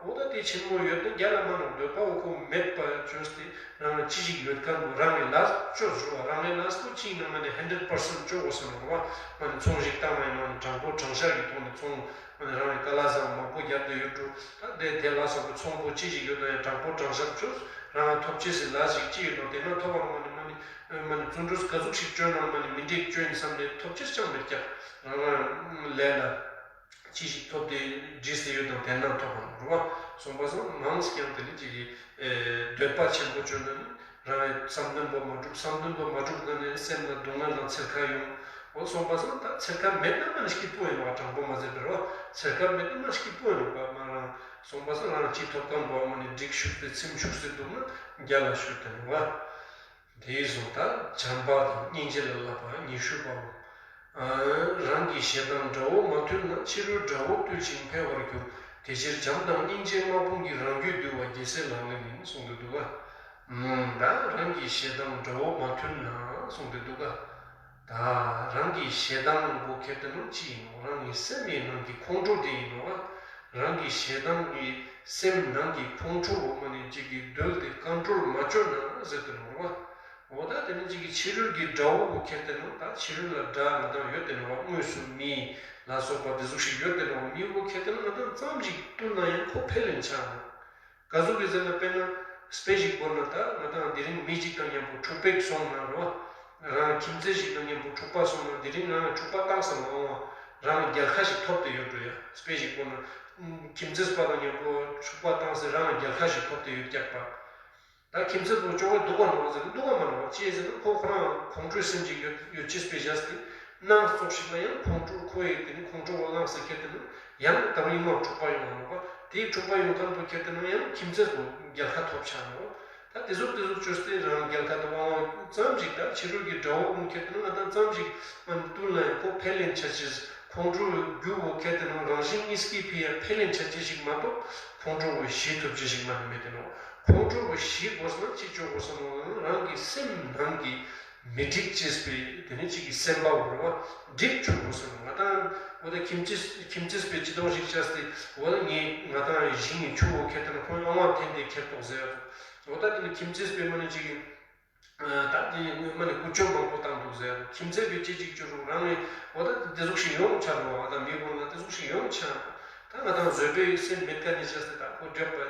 འོ་ད་དེ་ཆེན་མོ་ཡོད་ན་རྒྱ་ལ་མ་ནོ། འདོད་པ་འོ་ཁོ་མེད་པ་བཅོས་ཏེ་རང་ལ་ཅི་ཞིག་ཡོད་མཁན་པོ་རང་གི་ལས་བཅོས་རུ་བ་རང་གི་ལས་པོ་ཅིའི་ནང་མ་ནི་ཧན་ཌེ་རེཌ་པར་སེན་ཊི་བཅོ་དགོས་སམ་རུ་བ་མ་ནི་ཚོང་ཞིག་བཏང་ན་ཡང་མ་ནི་དྲང་པོ་དྲང་བཞག་གི་ཐོག་ནས་ཚོང་མ་ནི་རང་གི་དཀའ་ལས་བཟང་མང་པོ་རྒྱབ་སྟེ་ཡོད་འགྲོ། ད་དེ་དེ་ལ་སོགས་པའི་ཚོང་པོ་ཅི་ཞིག་ཡོད་ན་ཡང་དྲང་པོ་དྲང་བཞག་བཅོས་རང་ལ་ཐོབ་ཆེས་སི་ལས་ཞིག་ཅི་ཡོད་ནོ་དེ་ན་ཐོབ་པ་མ་ནི་མ་ནི། མ་ནི་བརྩོན་འགྲུས་ག་ཟུག་ཞིག་བསྐྱོན་ན་མ་ནི་མི་འགྲིག་བསྐྱོན་བསམ་ནས་ཐོབ་ཆེས་ཅང་མེད་ཀྱང་རང་རང་ལས་ལ་ཅི་ཞིག་ཐོབ་སྟེ་འགྲིག་སྟེ་ཡོད་དང་དེ་ན་ཐོབ་པ་རུ་བ། སོང་པ་སང་མང་སི་ཀྱང་དེ་ནི་ཅིག་གི་འདོད་པ་ཆེན་པོ་བཅོས་ན་ནི་རང་ཡི་བསམ་དོན་པོ་མ་འགྲུབ། བསམ་དོན་པོ་མ་འགྲུབ་ན་ནི་སེམས་ལ་སྡུག་བསྔལ་དང་ཚེར་ཁ་ཡོང་། འོ་སོང་པ་སང་ད་ཚེར་ཁ་མེད་ན་མ་ནི་སྐྱིད་པོ་ཡིན་ནོ། དྲང་པོ་མ་ཟེར་བར་བ་ཚེར་ཁ་མེད་ན་མ་སྐྱིད་པོ་ཡིན་ནོ་བ། མ་རང་སོང་པ་སང་རང་ཅི་ཐོབ་གམ་བ་མ་ནི་འགྲིག་ཤུགས་སྟེ་ཚིམ་ཤུགས་སྟེ་འདུག་ན་རྒྱ་ལ་ཤུགས་དེ་ནོ་བ། དེའི་གཟུངས་ཐག་བྱམས་པ་དང་སྙིང་རྗེ་ལ་བསླབ་པ་ཉི་ཤུ་པའོ། རང་གི་ཞེ་སྡང་དགྲ་བོ་མ་ཐུལ་ན། ཕྱི་རོལ་དགྲ་བོ་བཏུལ་ཞིང་འཕེལ་བར་འགྱུར། དེ་ཕྱིར་བྱམས་དང་སྙིང་རྗེ་དམག་དཔུང་གིས། རང་རྒྱུད་འདུལ་བ་རྒྱལ་སྲས་ལག་ལེན་ཡིན། གསུངས་ཏེ་འདུག་ག་ད་རང་གི་ཞེ་སྡང་དགྲ་བོ་མ་ཐུལ་ན་གསུངས་ཏེ་འདུག་ག་ད་རང་གི་ཞེ་སྡང་པོ་ཁྱེར་ཏེ་ནོ་ཅི་ཡིན་ནོ། རང་གི་སེམས་ཡི་ནང་གི་ཁོང་ཁྲོ་དེ་ཡིན་ནོ་བ། རང་གི་ཞེ་སྡང་གི་སེམས་ནང་གི་ཁོང་ཁྲོ་བོ་མ་ནི་གཅིག་གི་རྡུལ་དེ་ཀོན་ཊོལ་མ་བཅོས་ན་ཟེར་ཏེ་ནོ་བ། འོ་ད་དེ་ནི་གཅིག་གི་ཕྱི་རོལ་གྱི་དགྲ་བོ་བོ་ཁྱེར་ཏེ་ནོ། ད་ཕྱི་རོལ་ལ་དགྲ་ང་དང་ཡོད་དེ་ནོ་བ། དངོས་སུ་མི་ལ་སོགས་པ་དེ་ཟུག་ཞིག་ཡོད་དེ་ནོ་བ། མི་བོ་ཁྱེར་ཏེ་ནོ་ང་དང་ཙམ་ཞིག་བཏུལ་ན་ཡང་ཁོ་འཕེལ་ལེན་ཆགས་ནོ། ག་ཟུག་རེད་ཟེར་ན་དཔེར་ན་དཔེ་ཞིག་བཀོད་ན་ད་ང་དང་དེ་རིང་མི་ཞིག་དང་མཉམ་པོ་འཁྲུག་པ་སོང་ན་རོ། རང་ཁྱིམ་མཚེས་ཞིག་དང་མཉམ་པོ་འཁྲུག་པ་སོང་ན་དེ་རིང་རང་འཁྲུག་པ་བཏང་ས་མ་འོང་བ། རང་རྒྱལ་ཁ་ཞིག་ཐོབ་སྟེ་ཡོད་འགྲོ་ཡ། དཔེ་ཞིག་བཀོད་ན་ཁྱིམ་མཚེས་པ་དང་མཉམ་པོ་འཁྲུག་པ་བཏང་སྟེ་རང་རྒྱལ་ཁ་ཞིག་ཐོབ་སྟེ་ཡོད་ཀྱག་པ། ད་ཁྱིམ་མཚེས་པོ་ཅོག་གི་སྡུག་པ་ནོ་ཟེར་སྡུག་པ་མ་ནོ། ཅི་ཟེར་ན་ཁོ་ཁོ་རང་ཁོང་ཁྲོའི་སེམས་ཅིག་ཡོད་ཡོད་ཅེས་པའི་བཞག་སྟེ་སྣང་ཙོགས་ཤིག་ལ་ཡང་ཁོང་ཁྲོ་ཁོ་ཡི་དེ་ནི་ཁོང་ཁྲོ་བ་སྣང་ཟེར་ཁྱེར་ཏེ་ནི་ཡང་ད་རུང་ཡིན་ནོ་འཁྲུག་པ་ཡོང་བ་ནོ་བ། དེའི་འཁྲུག་པ་ཡོང་མཁན་པོ་ཁྱེར་ཏེ་ནི་ཡང་ཁྱིམ་མཚེས་པོ་རྒྱལ་ཁ་ཐོབ་ཆགས་ནོ། ད་དེ་ཟུག་དེ་ཟུག་བཅོས་ཏེ་རང་རྒྱལ་ཁ་དང་དབང་བ་ཙམ་ཞིག་ད་ཕྱི་རོལ་གྱི་དགྲ་བོ་ཀུན་ཁྱེར་ཏེ་ནི་ང་དང་ཙམ་ཞིག་མ་ནི་བཏུལ་ན་ཡང་ཁོ་འཕེལ་ལེན་ཆ་ཅེས། ཁོང་ཁྲོ་རྒྱུ་བོ་ཁྱེར་ཏེ་ནི་རང་བཞིན་གཉིས་ཀྱི་ཕི་ཡ་འཕེལ་ལེན་ཆ་ཅེས་ཤིག་མ་གཏོགས་ཁོང་ཁྲོ་བོ་ཞི་ཐུབ་ཅེས་ཤིག་མ་ནི་མེད་དེ་ནོ། ཁོང་ཁྲོ་བོ་ཞི་དགོས་ན་ཅི་བྱེད་དགོས་སམ་ལབ་ན། རང་གི་སེམས་ནང་གི་མི་འགྲིག་ཅེས་པའི་དེ་ནི་གཅིག་གི་སེམས་པ་བོ་རེད་བ། འགྲིག་བཅུག་དགོས་སམ། ང་དང་འོ་ད་ཁྱིམ་མཚེས་ཁྱིམ་མཚེས་པའི་སྤྱི་དོན་ཞིག་བྱས་ཏེ། འོ་ད་ངས་ང་དང་ཞིང་གི་ཆུ་བོ་ཁྱེར་ཏེ་ན་ཁོང་ཨ་མ་འཐེན་ཏེ་ཁྱེར་ཏོག་ཟེར་ཡ། འོ་ད་དེ་ནི་ཁྱིམ་མཚེས་པའི་མ་ནི་གཅིག་གི་ད་དེ་མ་ནི་ཀུ་ཅོ་མང་པོ་བཏང་འདུག་ཟེར། ཁྱིམ་མཚེས་པའི་ཅི་ཅིག་བཅུ་དྲུག་རང་ནི་འོ་ད་དེ་ཟུག་ཞིག་ཡོང་ཆ་རུང་བ། ད་མི་ཁོང་ལ་དེ་ཟུག་ཞིག་ཡོང་ཆ། ད་ང་དང་བཟོད་པའི་སེམས་མེད་ཀ་ནི་བྱས་ཏེ་ད་ཁོ་འཇོག་པ་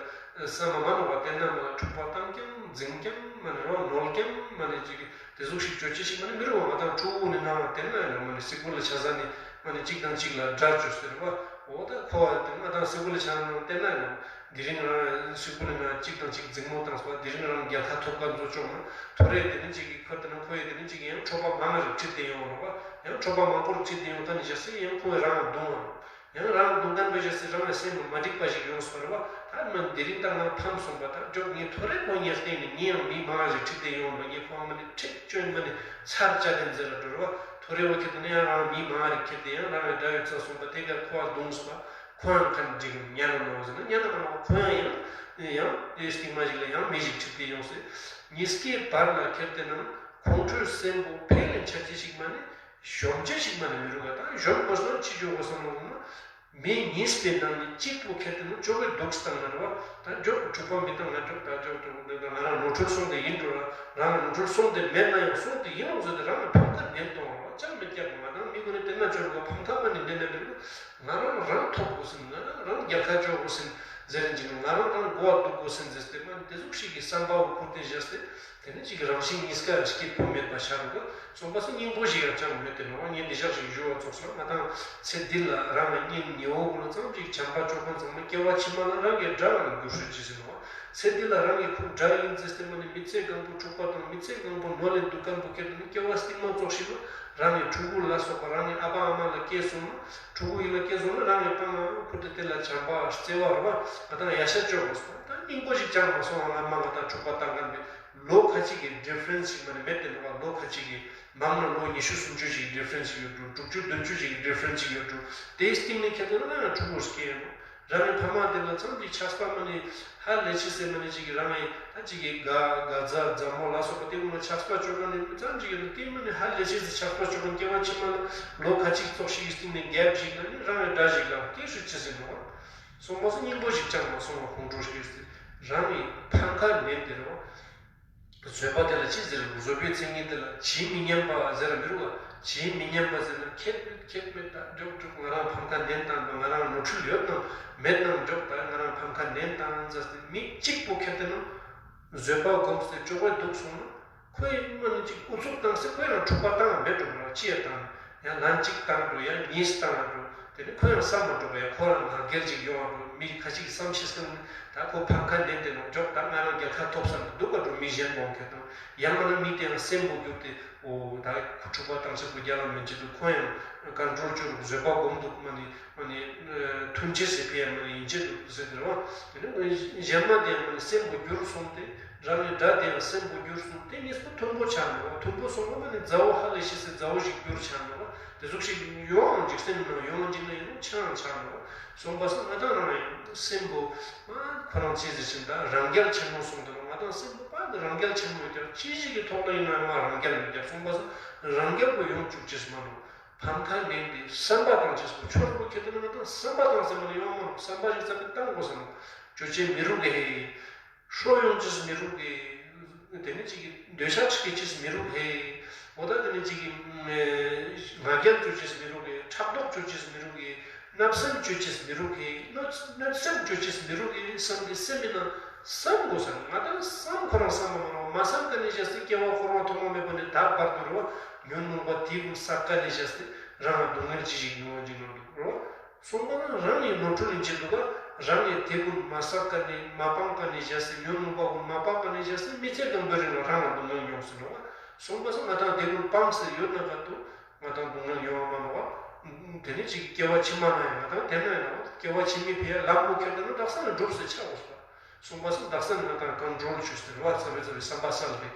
ས་མ་མ་ནོག་པ། དེ་ན་མ་ལ་འཁྲུག་པ་བཏང་ཀྱང་འཛིང་ཀྱང་མ་ནི་རོ་ནོལ་ཀྱང་མ་ནི་ཅིག་དེ་ཟུག་ཞིག་བཅོ་ཅི་ཞིག་མ་ནི་མི་རུང་བ། ང་དང་ཕྲུ་གུ་ནི་ནང་ལ་དེ་ན་ཡང་མ་ནི་སི་ཀུལ་ལ་ཆ་ས་ནི་མ་ནི་གཅིག་དང་གཅིག་ལ་དགྲ་བཅོས་ཟེར་བ། འོ་ད་ཁོ་བ་དེ་ང་དང་སི་ཀུལ་ལ་ཆ་ན་དེ་ན་ཡང་དེ་རིང་རང་སི་ཀུལ་ནང་གཅིག་དང་གཅིག་འཛིང་མོ་བཏང་སོང་། དེ་རིང་རང་རྒྱལ་ཁ་ཐོབ་ཀ་མཛོ་ཅོག་ན་ཐོ་རེ་དེ་ནི་གཅིག་གི་ཁོ་དེ་ན་ཁོ་ཡི་དེ་ནི་གཅིག་ཡང་འཕྲོག་པ་མང་རིགས་ཁྲིད་དེ་ཡོང་བ་ནོག་པ། ཡང་འཕྲོག་པ་མང་པོ་རིགས་ཁྲིད་དེ་ཡོང་ཀ་ནི་བྱས་སི་ཡང་ཁོ་རང་ལ་རྡུང་བ་ནོག། ཡང་རང་སྡུག་གན་པ་བྱས་སི་རང་ལ་སེམས་མ་འགྲིག་པ་ཞིག་ཡོང་སོང་བ། ད་མ་དེ་རིང་ད་ང་ཕམ་སོང་བ། ད་འཇོག་ངས་ཐོ་རེ་ཁོ་ཉེར་སྟེང་ནས་ངས་ཡང་མི་མང་རིགས་ཁྲིད་དེ་ཡོང་བ། ངས་ཁོ་མ་ནི་ཁྲིད་བཅོས་མ་ནི་ཚར་བཅའ་དེ་མཛད་ལ་འགྲོ་ར་བ། ཐོ་རེ་བ་ཁྱེར་ཏེ་ན་ཡང་རང་མི་མང་རིགས་ཁྱེར་ཏེ་ཡང་རང་གི་དགྲ་ཡོད་ཚ་སོང་བ། དེ་ག་ཁོ་བ་རྡུང་སོང་བ། ཁོ་ཡང་ཁ་འགྲིག་ཉན་ན་མ་ཟེར་ན་ཉན་ན་མ་ཁོ་ཡང་ཡང་ཡང་དེ་སྟིང་མ་ཞིག་ལ་ཡང་མི་ཞིག་ཁྲིད་དེ་ཡོང་སི། ཉིས་ཀའི་བར་ལ་ཁྱེར་ཏེ་ན་ཁོང་ཁྲོའི་སེམས་པོ་འཕེལ་ལེན་ཆ་ཅི་ཞིག་མ་ནི་གཞོམ་བྱེད་ཞིག་མ་ནི་མི་རུང་བ། ད་གཞོམ་དགོས་ན་ཅི་འཇོག་དགོས་སམ་ལབ་ན། མི་གཉིས་པའི་ནང་ནས་གཅིག་པོ་ཁྱེར་ཏེ་ན་ཅོ་གའི་འདུག་སྟངས་ན་རེད་བ། ད་འཇོག་འཁྲུག་པ་མི་བཏང་ང་འཇོག་ད་འཇོག་འགྲོ་འདི་ད་ང་རང་ནོར་འཁྲུལ་སོང་དེ་ཡིན་འགྲོ་ར། རང་ལ་ནོར་འཁྲུལ་སོང་དེ་མེད་ན་ཡང་སོང་དེ་ཡིན་ལོང་ཟེར་ཏེ་རང་ལ་ཕམ་ཁ་ནན་གཏོང་བ་ཅང་མི་སྐྱག་མ་དང་མི་ཁོ་ནི་དེ་ན་ཅོ་ག་ཕམ་ཐག་པ་ནི་འདི་ན་མི་རུང་། ང་རང་རང་ཐོབ་དགོས་སིན། ང་རང་རང་རྒྱལ་ཁ་ཅོ་དགོས་སིན་ཟེར་རིན་ཅིག་ང་རང་རང་གོ་བ་འདུག་དགོས་སིན་ཟེར་ཏེ་མ་དེ་ཟུག་ཞིག་གི་བསམ་པ་བོ་ཁུར་ཏེ་བཞག་སྟེ། དེ་ནི་གཅིག་རང་བཞིན་གཉིས་ཀ་སྐྱེས་བུ་མེད་པ་ཤར་རུ་གསུངས་པ་སོགས་སྙིང་པོ་ཞིག་ཡང་ཅང་མེད་དེ་ནོ། ངས་འདི་ཞག་ཞིག་ཞུ་བ་ཚོགས་སོང་། ང་དང་ཚེ་འདི་ལ་རང་ལ་སྙིང་ཉེ་བོ་ཀུན་ལ་ཙམ་ཅིག་བྱམས་པ་ཅོ་མཁན་ཚང་མ་སྐྱེ་བ་ཕྱི་མ་ལ་རང་གི་དགྲ་ལ་འགྱུར་ཤོད་ཅི་ཟེར་ནོ། ཚེ་འདི་ལ་རང་གི་ཁོ་དགྲ་ཡིན་ཟེར་སྟེ་མ་ནི་མི་ཚེ་གང་པོ་འཁྲུག་པ་དང་མི་ཚེ་གང་པོ་ནོར་ལེན་འདུག་གམ་པོ་ཁྱེར་དུ་ནི་སྐྱེ་བ་སྟིང་མ་ཚོགས་ཤིག་ལ་རང་གི་ཕྲུ་གུ་ལ་སོགས་པ་རང་གི་ཨ་ཕ་ཨ་མ་ལ་སྐྱེས་སོང་ན་ཕྲུ་གུ་ཡིན་ལ་སྐྱེས་སོང་ན་རང་གི་ཕ་མ་ཁུར་ཏེ་དེ་ལ་བྱམས་པ་བརྩེ་བ་རེད་བ། ང་དང་ཡ་ཤ་ཅོ་དགོས་སོང་། ད་སྙིང་པོ་ཞིག་ཅང་མ་སོང་བ་ང་མ་ང་དང་འཁྲུག་པ་བཏང་གམ་པའི། ལོ་ཁ་ཅིག་གི་ཌི་ཕ་རེན་སི་ཞིག་མ་ནི་མེད་དེ་ནོ་བ། ལོ་ཁ་ཅིག་གི་མང་ན་ལོ་ཉི་ཤུ་སུམ་ཅུ་ཞིག་གི་ཌི་ཕ་རེན་སི་ཞིག་ཡོད་འགྲོ། དྲུག་ཅུ་བདུན་ཅུ་ཞིག་གི་ཌི་ཕ་རེན་སི་ཞིག་ཡོད་འགྲོ། དེའི་སྟེང་ནས་ཁྱེད་ཚོ་ལ་ང་ཕྲུ་གུ་སྐྱེས་ཡོད་ནོ། རང་གི་ཕ་མ་དེ་ལ་ཙམ་གྱི་ཆགས་པ་མ་ནི་ཧ་ལས་ཆེ་སེ་མ་ནི་ཅིག་གི་རང་གི་ད་ཅིག་གི་དགའ་དགའ་ཚ་མཛའ་མོ་ལ་སོགས་པ་དེ་ཀུན་ལ་ཆགས་པ་ཅོ་ག་ནི་ཙམ་ཅིག་ཡོད་ན་དེ་མ་ནི་ཧ་ལས་ཆེ་སེ་ཆགས་པ་ཅོ་ག་ནི་སྐྱེ་བ་ཕྱི་མ་ལ་ལོ་ཁ་ཅིག་ཙོགས་ཤིག་གི་སྟེང་ནས་གེབ་ཞིག་ལ་ནི་རང་གི་དགྲ་ཞིག་ལ་དེ་ཧྲུལ་ཆེ་སེ་འགྲོ་བ། སོང་མ་སོང་སྙིང་པོ་ཞིག་ཅང་མ་སོང་བ་ཁོང་ཁྲོ་ཞིག་སྟེ་རང་གི་ཕམ་ཁ་ནན་ཏེ་རེད་བ། བཟོད་པ་དེ་ལ་ཅི་ཟེར། བཟོད་པའི་མཚན་ཉིད་དེ་ལ་ཇི་མི་སྙམ་པ་ཟེར་མི་རུང་བ། ཇི་མི་སྙམ་པ་ཟེར་ན་ཁྱད་མེད་ཁྱད་མེད་ད་འཇོག་འཇོག་ང་རང་ཕམ་ཁ་ནན་བཏང་ང་རང་ནོར་འཁྲུལ་ཡོད་དང་མེད་དང་འཇོག་ད་ང་རང་ཕམ་ཁ་ནན་བཏང་ཟེར་ཏེ་མི་གཅིག་པོ་ཁྱེར་ཏེ་ན་བཟོད་པ་སྒོམ་སྟེ་ཅོག་པའི་འདུག་སོང་ན། ཁོས་མ་ནི་ཅིག་ཨུ་ཚུགས་བཏང་སྟེ་ཁོས་རང་འཁྲུག་པ་བཏང་བ་མེད་འགྲོ་ར། ཅི་ཡ་བཏང་ཡང་ལན་གཅིག་བཏང་འགྲོ་ཡང་གཉིས་བཏང་འགྲོ། དེ་ནི་ཁོས་ཡང་བསམ་མ་འགྲོ་བ་ཡང་ཁོ་རང་ང་རྒྱལ་ཅིག་ཡོང་བ་འགྲོ། མི་ཁ་ཅིག་བསམ་ཤེས་སེམས་ད་ཁོ་ཕམ་ཁ་ནན་ཏེ་ནོ་འཇོག་ད་ང་རང་རྒྱལ་ཁ་ཐོབ་ས་ནི་འདུག་ག་འགྲོ། མི་གཞན་མང་ཁྱེར་དང་ཡང་མ་ན་མི་དེ་ཡང་སེམས་པོ་འགྱུར་ཏེ་ཨོ་ད་ཁོ་འཁྲུག་པ་བཏང་ས་ཁོ་རྒྱ་ལ་མི་འཇིག་འདུག་ཁོ་ཡང་ཀོན་ཊོལ་བཅོ་རུག་བཟོད་པ་སྒོམ་འདུག་མ་ནི། ཨ་ནི། མཐུན་ཆེ་སེ་ཕེ་ཡ་མ་ནི་ཡིན་ཆེ་འདུག་ཟེར་དེ་རེད་བ། དེ་ནི་གཞན་མ་དེ་ཡང་མ་ནི་སེམས་པོ་འགྱུར་སོང་སྟེ། རང་གི་དགྲ་དེ་ཡང་སེམས་པོ་འགྱུར་སོང་སྟེ་གཉིས་པོ་མཐུན་པོ་ཆགས་འགྲོ་བ། མཐུན་པོ་སོང་བ་མ་ནི་མཛའ་བོ་ཧ་ལས་ཤེས་སེ་མཛའ་བོ་ཞིག་འགྱུར་ཆགས་འགྲོ་བ། དེ་ཟུག་ཞིག་ཡོང་འཇིག་སེམས་ནང་ཡོང་འཇིག་ན་ཡིན་ནོ་ཆང་ཆགས་འགྲོ་བ། སོང་པ་སོང་ང་དང་རང་ཡང་སེམས་པོ་མ་ཁོ་རང་ཅི་ཟེར་ཕྱིན་ད་རང་རྒྱལ་ཆེན་མོ་སོང་དུ་ང་དང་སེམས་པོ་པ་དེ་རང་རྒྱལ་ཆེན་མོ་ཡོད་ཀྱང་ཅི་ཞིག་གི་ཐོག་ལ་ཡིན་ན་ཡང་ང་རང་རྒྱལ་མེད་ཀྱང་སོང་པ་སོང་རང་རྒྱལ་པོ་ཡོང་བཅུག་ཅེས་མ་ནོ། ཕམ་ཁ་ནན་ཏེ་བསམ་པ་བཏང་ཅེས་པོ་ཆོས་པོ་ཁྱེད་དེ་ནི་ང་དང་བསམ་པ་བཏང་ཟེར་མ་ནི་ཡོང་མ་ནོ། བསམ་པ་ཞིག་བསམ་པའི་བཏང་དགོས་ཟེར་ནོ། ཅོ་ཅེས་མི་རུག་གེ་ཧེ། ཧྲོ་ཡོང་ཅེས་མི་རུག་གེ། དེ་ནི་ཅིག་གི་འདོད་ཆགས་ཅིག་གི་ཅེས་མི་རུག་གེ། འོ་ད་དེ་ནི་ཅིག་གི་ང་རྒྱལ་ཅོ་ཅེས་མི་རུག་གེ། ཕྲག་དོག་ཅོ་ཅེས་མི་རུག་གེ། བརྣབ་སེམས་ཅོ་ཅེས་མི་རུག་གེ། གནོད་གནོད་སེམས་ཅོ་ཅེས་མི་རུག་གེ་བསམ་གི་སེམས་མི་ན། བསམ་དགོས་ས་ང་དང་བསམ་ཁོ་རང་བསམ་མ་མ་རང་མ་བསམ་ཀ་ནི་བྱས་སི་སྐྱེ་བ་འཁོར་བ་ཐོག་མ་མེད་པ་ནས་ད་བར་དུ་རུ་བ་ཉོན་མོངས་པ་དེ་ཀུན་བསགས་ཀ་ནི་བྱས་སི་རང་ལ་སྡུག་བསྔལ་ཅི་ཞིག་མྱོང་བ་ཅིག་མྱོང་འདུག་རུ་བ། སོང་པ་ན་རང་ཉིད་ནོར་འཁྲུལ་ཡིན་གྱི་འདུག་ག་རང་ཉིད་དེ་ཀུན་མ་བསགས་ཀ་ནི་མ་སྤངས་ཀ་ནི་བྱས་སི་ཉོན་མོངས་པ་ཀུན་མ་སྤངས་ཀ་ནི་བྱས་སི་མི་ཚེ་གང་པོའི་རིང་ལ་རང་ལ་སྡུག་བསྔལ་མྱོང་སི་རུ་བ། སོང་པ་སོང་ང་དང་དེ་ཀུན་སྤངས་སི་ཡོད་ན་ག་ཏུ། ང་དང་སྡུག་བསྔལ་ཡོང་བ་མ་ནོག་བ། དེ་ནི་ཅིག་སྐྱེ་བ་ཕྱི་མ་ན་ཡང་ང་དང་དེ་ན་ཡང་ནོག་སྐྱེ་བ་ཕྱི་མའི་ཕི་ཡ་ལམ་བོ་ཁྱེར་ཏེ་ན་དག་ས་ནས་འགྲུབ་སེ་ཆགས་འོ་སོ། སོང་པ་སོང་དག་ས་ནས་ང་དང་ཀོན་ཊོལ་བྱོས་ཟེར་བ་ཚ་བའི་ཚ་བའི་བསམ་པ་སལ་བའི་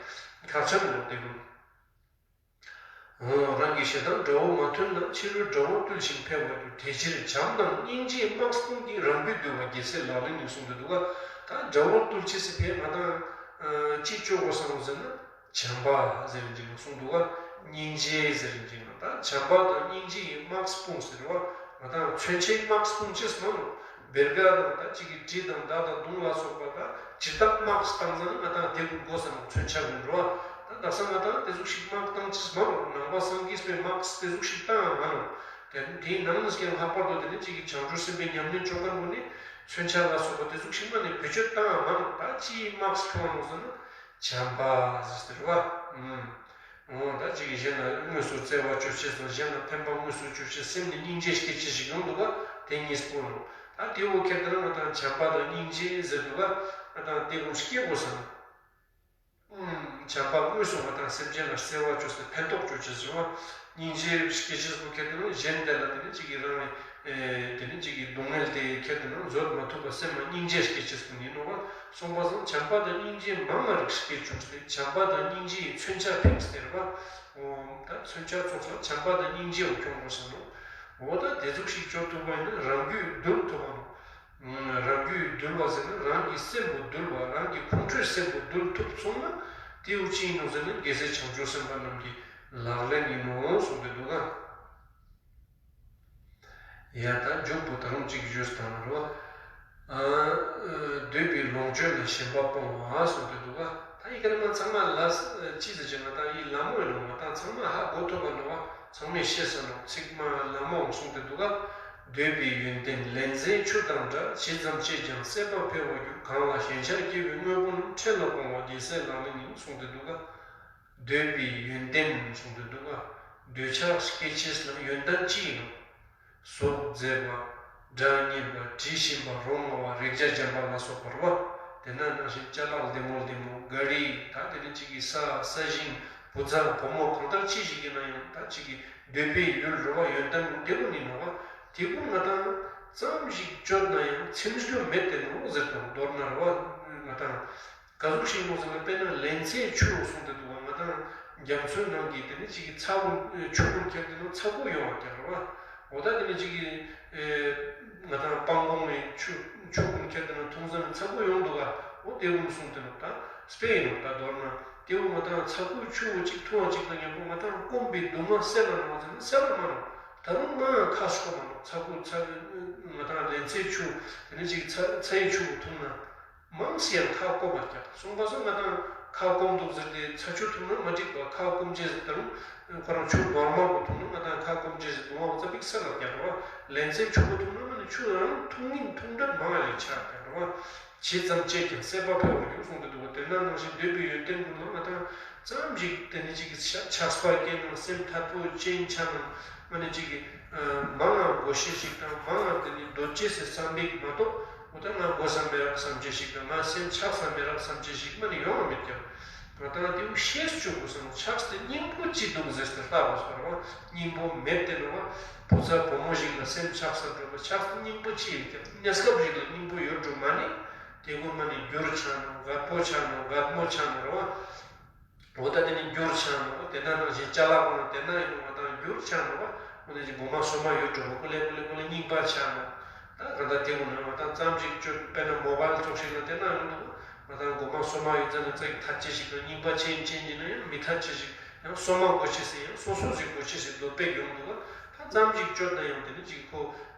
གར་ཆ་མི་ནོག་དེ་ཀུན། འོ་རང་གི་ཞེ་སྡང་དགྲ་བོ་མ་མཐུན་ན་ཕྱི་རོལ་དགྲ་བོ་བཏུལ་ཞིང་འཕེལ་བར་འགྱུར། དེ་ཕྱིར་བྱམས་དང་སྙིང་རྗེའི་དམག་དཔུང་གིས་རང་བུས་བཏུལ་བ་རྒྱལ་སྲས་ལག་ལེན་ནི་གསུངས་ཏེ་འདུག་ག་ད་དགྲ་བོ་བཏུལ་ཅེས་སི་ཕིའ་ང་དང་ཅི་ཅོ་དགོས་སམ་ཟེར་ན། བྱམས་པ་ཟེར་ཅིག་གསུངས་འདུག་ག་སྙིང་རྗེ་ཟེར་ཅིག་ན། ད་བྱམས་པ་དང་སྙིང་རྗེ་ཡི་དམག་སྤུངས་ཟེར་བ། ང་དང་མཚོན་ཆའི་དམག་སྤུངས་ཅེས་མ་ནོ། བེར་ཀ་དང་ད་ཅིག་གི་གྲི་དང་མདའ་དང་མདུང་ལ་སོགས་པ་ད་ཇི་ལྟར་དམག་བཏང་ཟ་ན་ང་དང་དེ་ཀུན་དགོས་ས་ནོ། མཚོན་ཆ་ཀུན་རོ། ད་དག་ས་ང་དང་དེ་ཟུག་ཞིག་དམག་བཏང་ཅེས་མ་ནོ། ནང་པ་སངས་རྒྱས་པའི་དམག་དེ་ཟུག་ཞིག་བཏང་ཡང་མ་ནོ། དེ་དེའི་ནང་ནས་ཀྱང་ལྷག་པར་དུ་དེ་ནི་ཅིག་གི་བྱང་ཆུབ་སེམས་དཔའི་ཉམས་ལེན་ཆོ་ག་ནོ་ནི་མཚོན་ཆ་ལ་སོགས་པ་དེ་ཟུག་ཞིག་མ་ནི་བེད་སྤྱོད་བཏང་ཡང་མ་ནོ། ད་ཅིའི་དམག་སྤུངས་ནོ་ཟེར་ན། བྱམས་པ་ཟེར་ཟེར་བ། ཨུམ། འོ་ད་ཅིག་གཞན་ལ་དངོས་སུ་བརྩེ་བ་སྤྱོད་ཅེས་དང་གཞན་ལ་ཕན་པ་དངོས་སུ་སྤྱོད་ཅེས་སེམས་ནི་སྙིང་རྗེ་སྐྱེ་ཅེས་ཤིག་ཡོང་འདུག་ག་དེ་གཉིས་པོ་ནོ། ད་དེ་འོ་ཁྱེར་ཏེ་ན་ང་དང་བྱམས་པ་དང་སྙིང་རྗེ་ཟེར་འདུག་ག་ང་དང་དེ་ཀུན་སྐྱེ་དགོས་ས་ནོ། ཨུམ། བྱམས་པ་དངོས་སུ་ང་དང་སེམས་ཅན་ལ་བརྩེ་བ་སྤྱོད་ཅེས་ཕན་ཐོགས་སྤྱོད་ཅེས་ཟེར་བ། སྙིང་རྗེ་སྐྱེ་ཅེས་པོ་ཁྱེར་ཏེ་ན་གཞན་དེ་ལ་དེ་ནི་ཅིག་གི་རང་ཨེ་དེ་ནི་ཅིག་གི་སྡུག་བསྔལ་དེ་ཁྱེར་ཏེ་ན་བཟོད་མ་ཐུབ་པ་སེམས་ལ་སྙིང་རྗེ་སྐྱེ་ཅེས་པོ་ཡིན་ནོ་བ། སོང་པ་སང་བྱམས་པ་དང་སྙིང་རྗེ་མང་ང་རིགས་སྐྱེ་བཅུག་སྟེ་བྱམས་པ་དང་སྙིང་རྗེ་ཡི་མཚོན་ཆ་ཕིགས་ཟེར་བ། འོ་ད་མཚོན་ཆ་ཚོགས་ས་བྱམས་པ་དང་སྙིང་རྗེ་འོ་ཁྱོང་དགོས་ས་ནོ། འོ་ད་དེ་ཟུག་ཞིག་སྤྱོད་ཐུབ་པ་ཡིན་ན་རང་རྒྱུད་འདུལ་ཐུབ་པ་ནོ། རང་རྒྱུད་འདུལ་བ་ཟེར་ན་རང་གི་སེམས་པོ་འདུལ་བ། རང་གི་ཁོང་ཁྲོའི་སེམས་པོ་འདུལ་ཐུབ་སོང་ན་དེའུ་ཅི་ཡིན་ནོ་ཟེར་ན་རྒྱལ་སྲས་བྱང་ཆུབ་སེམས་དཔའ་རྣམས་ཀྱི་ལག་ལེན་ཡིན་ནོ་གསུངས་ཏེ་འདུག་ག་ཡ་ད་མཇུག་པོ་ད་རུང་གཅིག་ཞུས་དང་རོ། ཨ། འདོད་པའི་ལོངས་སྤྱོད་ལ་ཞེན་པ་སྤོང་བ་གསུངས་ཏེ་འདུག་ག་ད་ཡི་གེ་ནི་མ་ཚང་མ་ལ་ཅི་ཟེར་ཅེ་ན་ད་ཡི་ལ་མོ་ཡིན་ནོ་མ་ད་ཚང་མ་ཧ་གོ་ཐུབ་པ་ནོ་བ། ཚང་མས་ཤེས་ས་ནོ་ཚིག་མ་ལ་མོ་གསུངས་ཏེ་འདུག་ག་འདོད་པའི་ཡོན་ཏན་ལན་ཚྭའི་ཆུ་དང་འདྲ། ཇི་ཙམ་སྤྱད་ཀྱང་སྲེད་པ་འཕེལ་བར་འགྱུར། གང་ལ་ཞེན་ཆགས་སྐྱེ་བའི་དངོས་པོ་རྣམས། ཕྲན་ལ་སྤོང་བ་རྒྱལ་སྲས་ལག་ལེན་ཡིན། གསུངས་ཏེ་འདུག་ག་འདོད་པའི་ཡོན་ཏན་གསུངས་ཏེ་འདུག་ག་འདོད་ཆགས་སྐྱེ་ཅེས་ལ་ཡོན་ཏན་ཅི་ཡིན་ནོ། གཟུགས་མཛེས་པ། སྒྲ་སྙན་པ། དྲི་ཞིམ་པ། རོ་མངར་བ། རེག་བྱ་འཇམ་པ་ལ་སོགས་པ་རེད་བ། དེ་ན་ནང་བཞིན་ཅ་ལག་ལྡེ་མོ་ལྡེ་མོ་ག་རི་ད་དེ་ནི་གཅིག་གི་ས་ས་ཞིང་བུ་ཚ་བུ་མོ་གང་ལྟར་ཅི་ཞིག་ཡིན་ན་ཡང་ད་གཅིག་གི་འདོད་པའི་ཡུལ་རེད་བ། ཡོན་ཏན་དེ་ཀུན་ཡིན་ནོ་བ། དེ་ཀུན་ང་དང་ཙམ་ཞིག་སྤྱོད་ན་ཡང་ཚིམ་རྒྱུ་མེད་དེ་ནོ་ཟེར་དང་མདོར་ན་རེད་བ། ང་དང་ག་ཟུག་ཞིག་ཡིན་ནོ་ཟེར་ན་དཔེར་ན་ལན་ཚྭའི་ཆུ་གསུངས་ཏེ་འདུག་བ། ང་དང་རྒྱ་མཚོའི་ནང་གི་དེ་ནི་གཅིག་གི་ཚྭ་ཀུན་ཆུ་ཀུན་ཁྱེར་ཏེ་ན་ཚྭ་ཁུ་ཡོང་བ་རྒྱག་རེད་བ། འོ་ད་དེ་ནི་གཅིག་གི་ཨེ་ང་དང་སྤང་གོང་ནས་ཆུ་ཆུ་ཀུན་ཁྱེར་ཏེ་ན་འཐུང་ཟ་ན་ཚྭ་ཁུ་ཡོང་འདུག་ག་འོ་དེ་ཀུན་གསུངས་ཏེ་ནོ་ད་དཔེ་ཡིན་ནོ་ད་མདོར་ན་དེ་བོ་ང་དང་ཚྭ་ཁུ་ཆུ་བོ་གཅིག་འཐུང་བ་གཅིག་དང་མཉམ་པོ་ང་དང་སྐོམ་པའི་སྡུག་བསྔལ་སེལ་ལ་ནོ་ཟེར་ན་སེལ་ལ་མ་ནོ། ད་རུང་མ་ཁ་སྐོམ་མ་ནོ། ཚྭ་ཁུ་ཚྭ་ང་དང་ལན་ཚྭའི་ཆུ་དེ་ནི་གཅིག་ཚྭ་ཚྭའི་ཆུ་བོ་འཐུང་ན། མང་སེ་ཡང་ཁ་སྐོམ་པར་ཀྱང་གསུངས་པ་སོགས་ང་དང་ཁ་སྐོམ་འདུག་ཟེར་ཏེ་ཚྭ་ཆུ་འཐུང་ན་མ་འགྲིག་པ། ཁ་སྐོམ་བྱེད་ཟེར་ད་རུང་ཁོ་རང་ཆུ་བར་མ་བོ་འཐུང་ན་ང་དང་ཁ་སྐོམ་བྱེད་ཟེར་སྡུག་བསྔལ་ཙ་པིག་སེལ་ལ་རྒྱག་རོ། ལན་ཚྭའི་ཆུ་བོ་འཐུང་ན་མ་ནི་ཆུ་རང་འཐུང་ཉིན་འཐུང་འདོད་མང་ལས་ཆགས་རྒྱག་རོ། ཇི་ཙམ་སྤྱད་ཀྱང་སྲེད་པ་འཕེལ་བར་འགྱུར་གསུངས་ཏེ་འདུག་པ། དེ་ན་ནང་བཞིན་འདོད་པའི་ཡོན་ཏན་ཀུན་ལ་ང་དང་ཙམ་ཞིག་དེ་ནི་གཅིག་གི་ཆགས་པ་སྐྱེས་ན་སེམས་ཐད་པོ་ཅན་ཆགས་ན་མ་ནི་གཅིག་གི་མང་ང་དགོས་ཤེས་ཤིག་དང་མང་ང་དེ་ནི་འདོད་ཅེས་སི་བསམ་པའི་མ་གཏོགས། འོ་ད་ང་དགོས་ས་མེད་རག་བསམ་བྱེད་ཞིག་དང་ང་སེམས་ཆགས་ས་མེད་རག་བསམ་བྱེད་ཞིག་མ་ནི་ཡོང་བ་མེད་ཀྱང་། ང་ད་ང་དེའུ་ཤེས་བཅུག་དགོས་སམ། ཆགས་ཏེ་སྙིང་པོ་ཅི་འདུག་ཟེར་ཏེ་ལྟ་དགོས་སོ་ར་བ། སྙིང་པོ་མེད་དེ་ནོ་བ། བུ་ཚ་བུ་མོ་ཞིག་ལ་སེམས་ཆགས་ས་འགྲོ་བ་ཆགས་ཏེ་སྙིང་པོ་ཅི་ཡོད་ཀྱང་གནས་སྐབས་ཞིག་ལ་སྙིང་པོ་ཡོད་འགྲོ་མ་ནི། དེ་ཀུན་མ་ནི་འགྱུར་ཆགས་ནོ་རྒད་པོ་ཆགས་ནོ་རྒད་མོ་ཆགས་ནོ་ར་བ། འོ་ད་དེ་ནི་འགྱུར་ཆགས་ནོ། དེ་ན་ནང་བཞིན་ཅ་ལག་ཀུན་ལ་དེ་ན་ཡིན་ནོ་བ་དང་འགྱུར་ཆགས་ནོ་བ། འོ་ན་ཅིག་མགོ་མ་སོ་མ་ཡོད་འགྲོ་བ་ཀུ་ལེ་ཀུ་ལེ་ཀུ་ལེ་རྙིང་པ་ཆགས་ནོ། ད་ག་ད་དེ་ཀུན་ན་བ་དང་ཙམ་ཞིག་སྤྱོད་དཔེར་ན་མོ་བལ་ཙོགས་ཤིག་ལ་དེ་ན་ཡོང་འདུག་བ། ང་དང་མགོ་མ་སོ་མ་ཡོད་ཙང་ནི་ཙག་ཐ་ཆད་ཞིག་དང་རྙིང་པ་ཆེན་ཆེན་གྱི་ན་ཡང་མི་ཐ་ཆད་ཞིག་ཡང་སོ་མ་དགོས་ཆེ་སེ་ཡང་སོ་སོ་ཞིག་དགོས་ཆེ་སེ་འདོད་པས་ཡོང་འདུག་བ། ད་ཙམ་ཞིག་སྤྱོད་ན་ཡང་དེ་ནི་ཅིག་ཁོ་